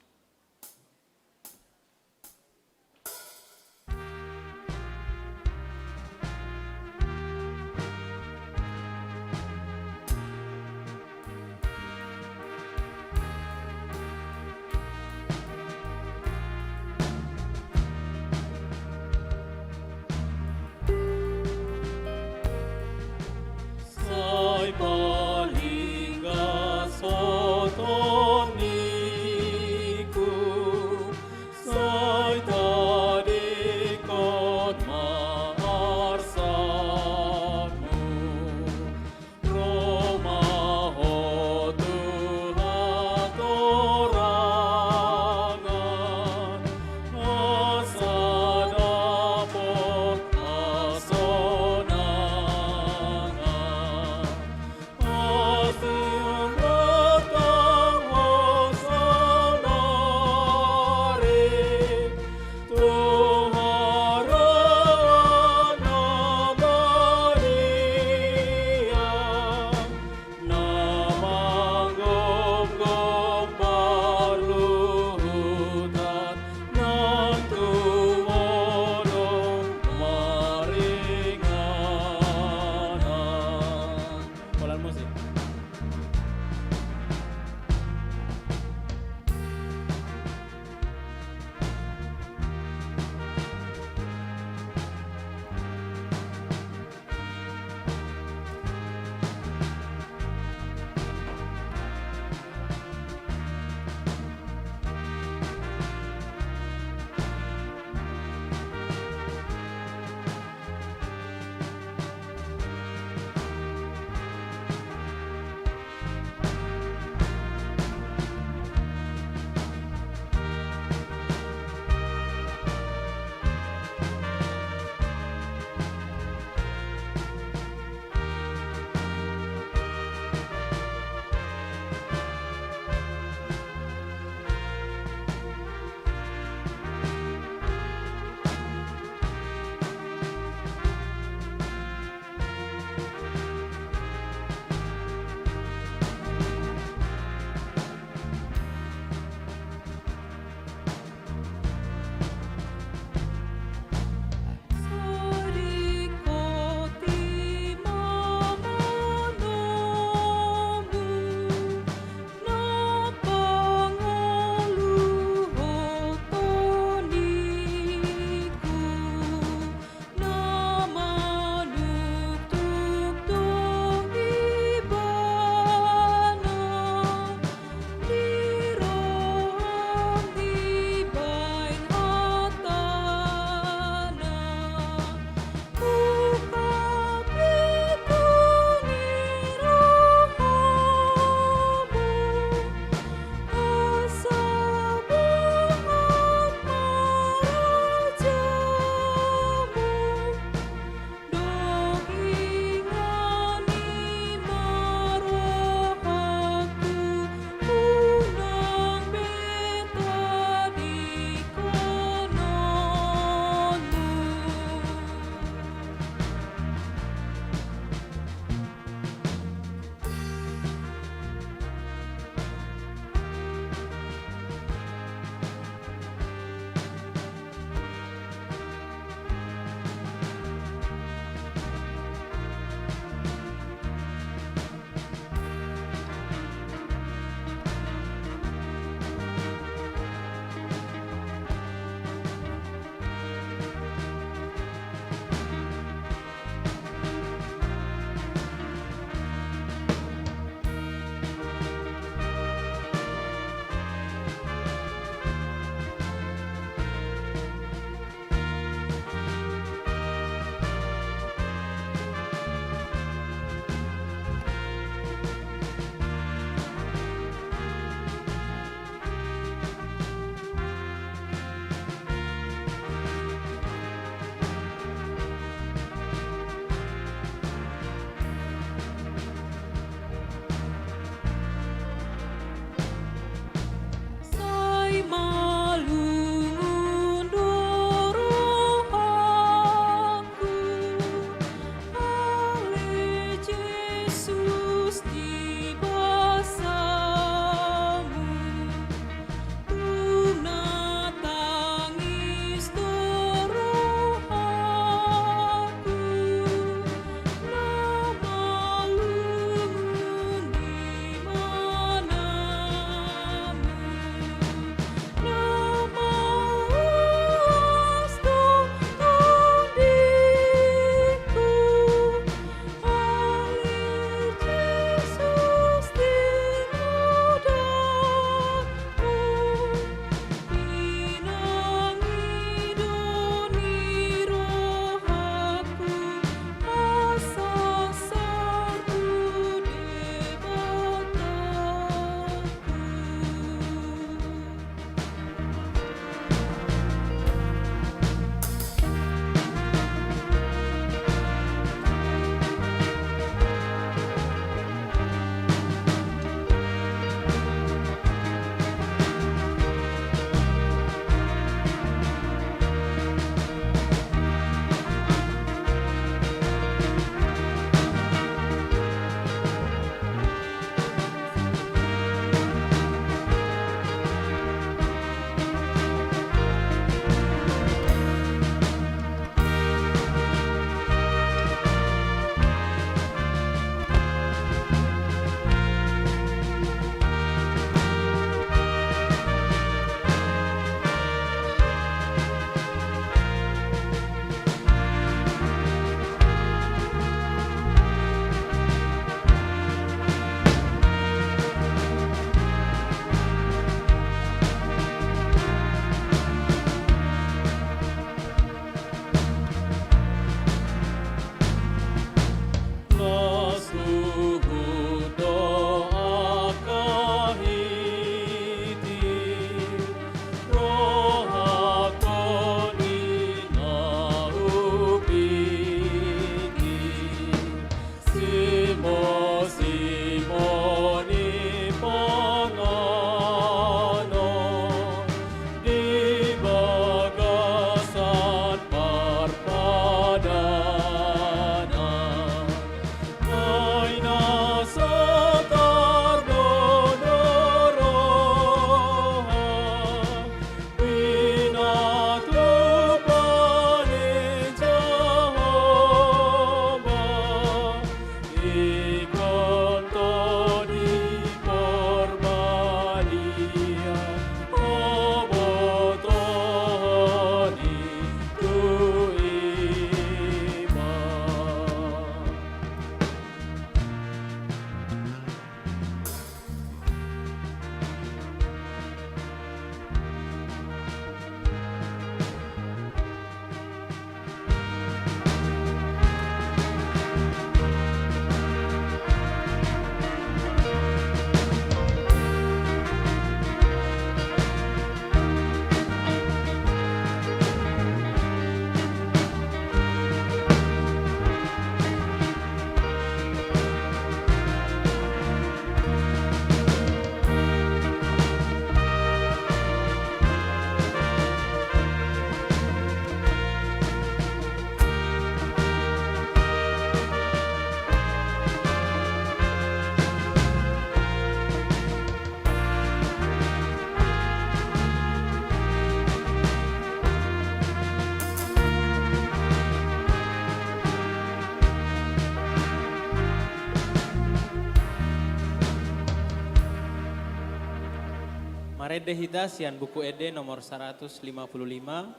Marende hita sian Buku Ende nomor saratus lima pulu lima,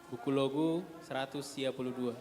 Buku Logu saratus sia pulu dua.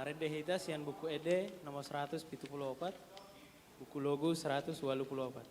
Marende hita sian Buku Ende nomor seratus pitu pulu opat, Buku Logu seratus ualu pulu opat.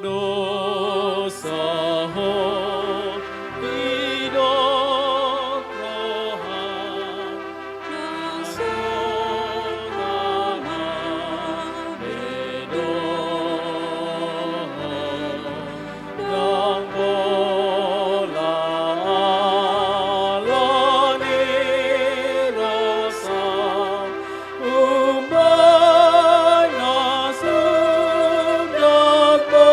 Dosa ho didok roha, na so tama be dohot. Ndang pola ala ni rosa, umbahen na sundat bo.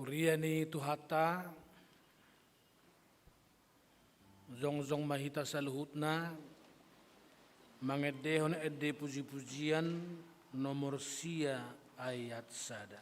Huria ni Tuhanta, jongjong ma hita saluhutna mangendehon ende pujipujian nomor sia ayat sada.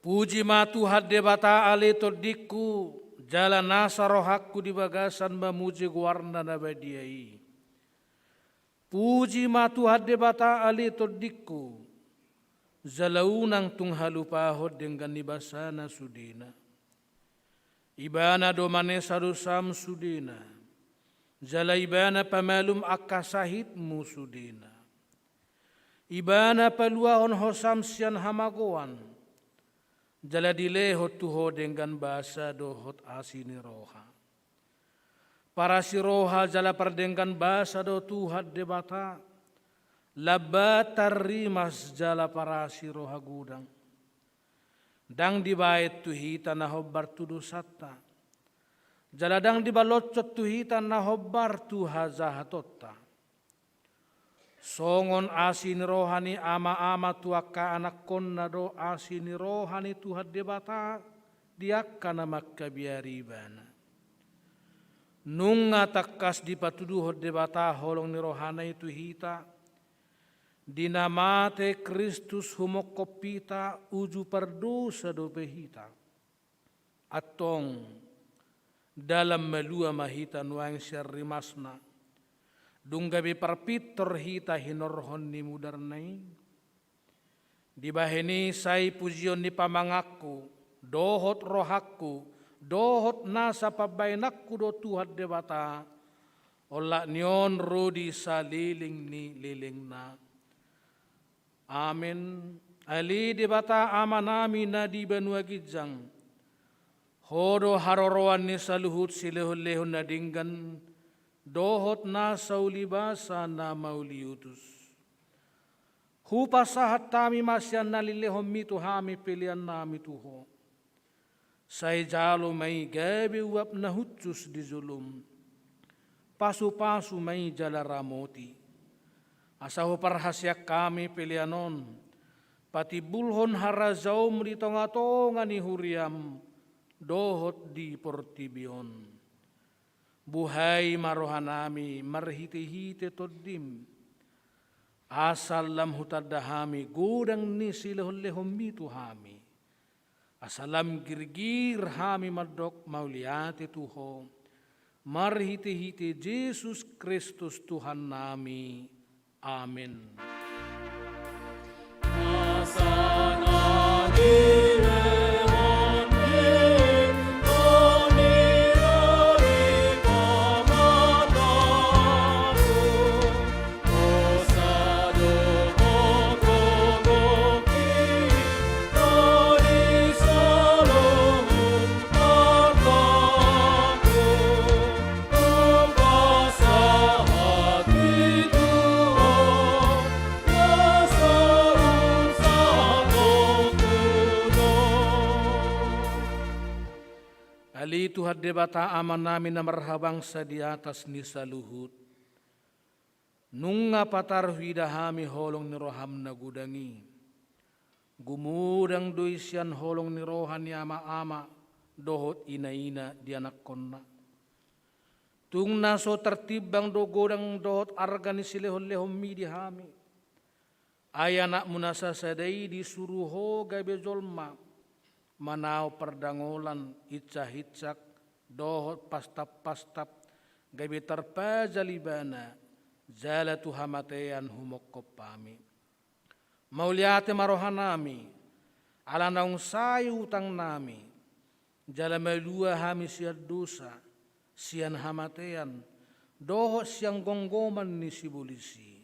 Puji ma Tuhan Debata ale tondingku, jala nasa rohangku di bagasan mamuji goarna na badia i. Puji ma Tuhan Debata ale tondingku, jala unang tung halupahon denggan ni basana sudena. Ibana do manesa dosam sudena, jala Ibana pamalum angka sahitmu sudena. Ibana paluahon hosam sian hamagoan, jala dilehon tu ho denggan basa dohot asi ni roha. Parasi roha jala pardenggan basa do Tuhan Debata, lambat tarrimas jala parasi roha godang. Ndang dibaen tu hita na hombar tu dosanta, jala ndang dibaloshon tu hita na hombar tu hajahatonta. Songon asi ni roha ni ama-ama tu angka anakkonna do asi ni roha ni Tuhan Debata di angka na mangkabiari Ibana. Nunga tangkas dipatuduhon Debata holong ni rohana i tu hita, di na mate Kristus humongkop hita uju pardosa dope hita. Antong, dalan malua ma hita nuaeng sian rimasna, dung gabe parpintor hita hinorhon ni mudarna i. Dibahen i sai pujion ni pamanganku, dohot rohangku, dohot nasa pambahenanku do Tuhan Debata, olat ni on ro di saleleng ni lelengna. Amen. Ale Debata Amanami na di banua ginjang, Ho do haroroan ni saluhut silehonlehon na denggan, dohot nasa uli basa na mauliutus. Hupasahat hami ma sian na nilehonmi tu hami peleannami tu Ho. Sai jalo ma i gabe uap na hushus di jolom. Pasupasu ma i jala ramoti. Asa huparhaseang hami pelean on patimbulhon harajaonmu di tongatonga ni huriam dohot di portibi on. Buhai ma rohanami marhitehite Tondim, asa lam hutanda hami godang ni silehonlehonmi tu hami. Asa lam girgir hami mandok mauliate tu Ho, marhitehite Jesus Kristus Tuhannami. Amen. Debata Amanami na marhabangsa di atas ni saluhut, nunga patar huida hami holong ni roham na godang i. Gumodang do i sian holong ni roha ni ama-ama dohot ina-ina di anakkonna. Tung na so tartimbang do godang dohot arga ni silehon-lehonmi di hami. Ai anakmu na sasada i disuru ho gabe jolma, manaon pardangolan, insak-insak, dohot pastap-pastap, gabe tarpajal ibana, jala tu hamatean humongkop hami. Mauliate ma rohanami, ala naung sae utangnami, jala malua hami sian dosa, sian hamatean, dohot sian gomgoman ni sibolis i.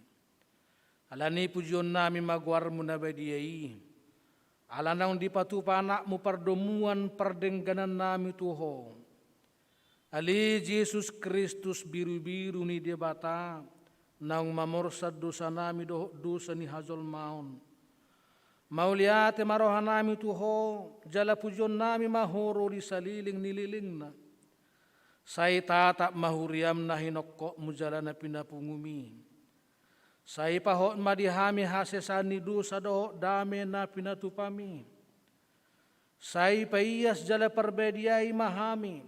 Alani i pujionnami ma goarmu na badia i, ala naung dipatupa anakmu pardomuan pardengganannami tu ho. Ale Jesus Kristus, birubiru ni Debata, naung mamorsan dosanami dohot dosa ni hajolmaon. Mauliate ma rohanami tu ho, jala pujionnami ma ho ro di saleleng ni lelengna. Sai tatap ma huriam na hinongkopmu jala na pinapungumi. Sai pahot ma di hami hasesaan ni dosa dohot dame na pinatupami. Sai paias jala parbadiai ma hami,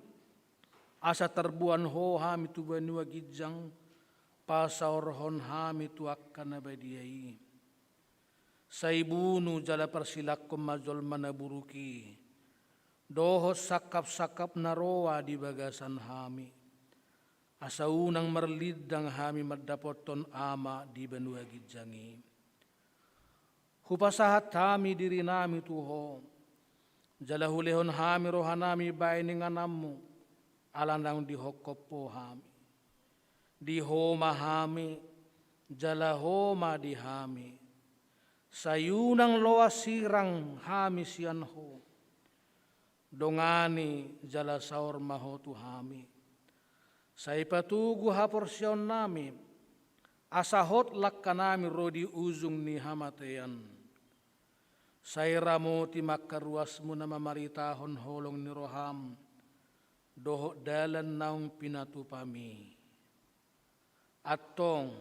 asa tarboan ho hami tu banua ginjang, pasaorhon hami tu angka na badia i. Sai bunu jala parsilangkon ma jolma na buruk i, dohot sangkap-sangkap na roa di bagasan hami. Asa unang marlindang hami mandapothon Ama di banua ginjang i. Hupasahat hami dirinami tu ho, jala hulehon hami rohanami bahen ingananmu, ala naung dihongkop ho hami. Di ho ma hami, jala ho ma di hami. Sai unang loas sirang hami sian ho. Dongani jala saor ma ho tu hami. Sai patogu haporseaonnami, asa hot langkanami ro di ujung ni hamatean. Sai ramoti ma angka ruasmu na mamaritahon holong ni roham, dohot dalan naung pinatupami. Antong,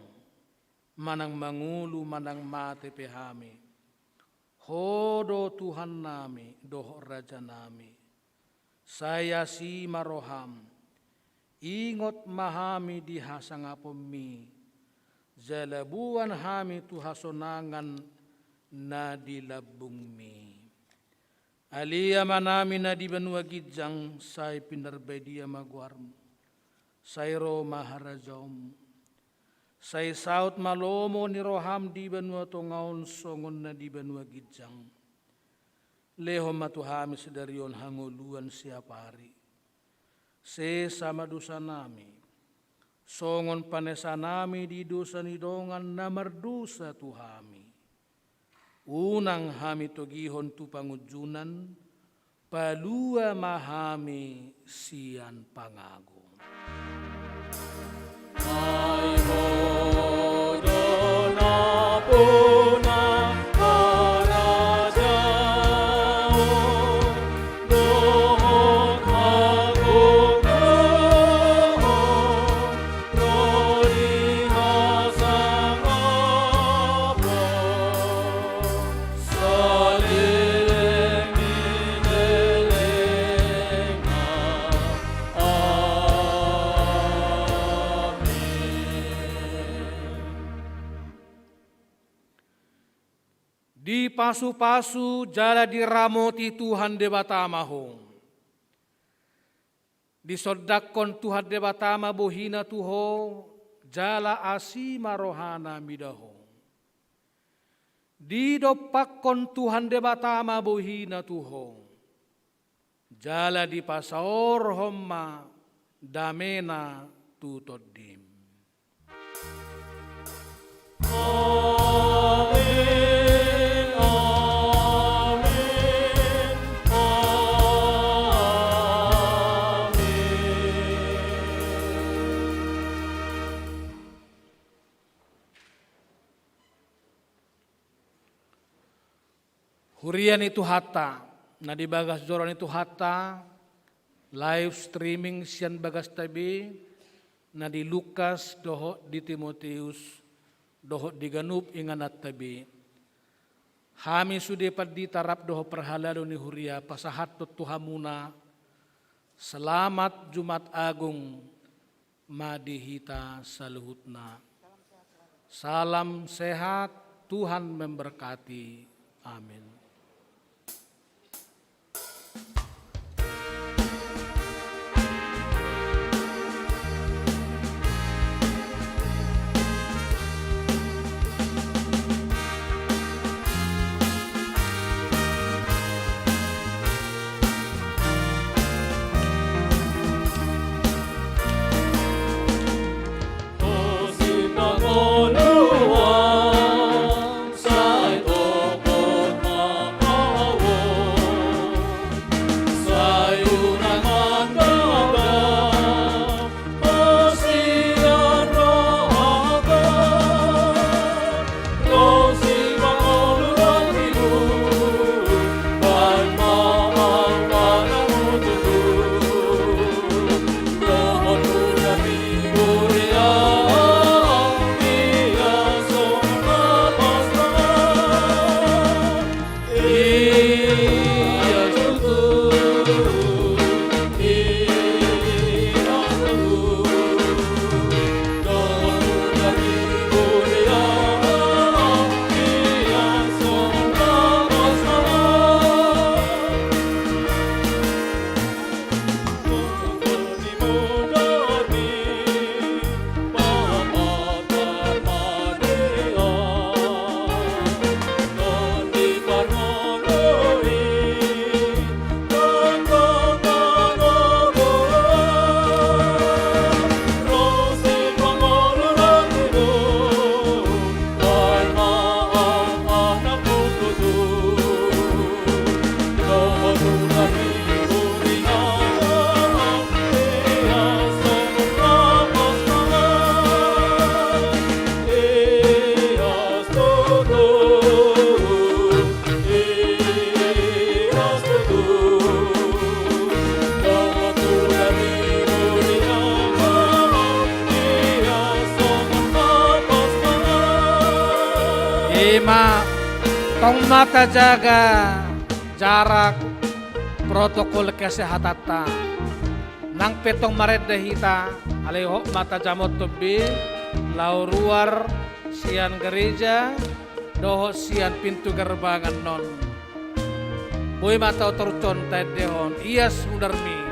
manang mangolu manang mate pe hami, ho do Tuhannami dohot Rajanami. Sai asi ma roham, ingot ma hami di hasangaponmi, jala boan hami tu hasonangan na di lambungmi. Ale Amanami na di banua ginjang, sai pinarbadia ma goarmu. Sai ro ma harajaonmu. Sai saut ma lomo ni roham di banua tonga on songon na di banua ginjang. Lehon ma tu hami sadari on hangoluan siapari. Sesa ma dosanami, songon panesanami di dosa ni dongan na mardosa tu hami. Unang hami togihon tu pangunjunan, palua ma hami sian pangago. Ai Ho do nampuna harajaon dohot hagogoon, ro di hasangapon saleleng ni lelengna. Amin. Dipasupasu jala diramoti Tuhan Debata ma ho. Disondangkon Tuhan Debata ma bohina tu ho, jala asi ma rohana mida ho. Didompakkon Tuhan Debata ma bohina tu ho, jala dipasaorhon ma damena tu tondim. Amin, amin, amin. Huria ni Tuhanta, na di bagas joro ni Tuhanta, Live streaming sian bagasta be, na di Lukas dohot di Timoteus, dohot di ganup ingananta be. Hami sude pandita rap dohot parhalado ni huria pasahathon tu hamuna, selamat Jumat Agung ma di hita saluhutna. Salam sehat, Tuhan memberkati. Amin. Ima, tong ma tajaga jarak, protokol kesehatanta. Nang pe tong marende hita, alai hot ma tajamothon be, laho ruar sian gareja dohot sian pintu gerbang annon. Boi ma tatortor taendehon, ias mudarmi,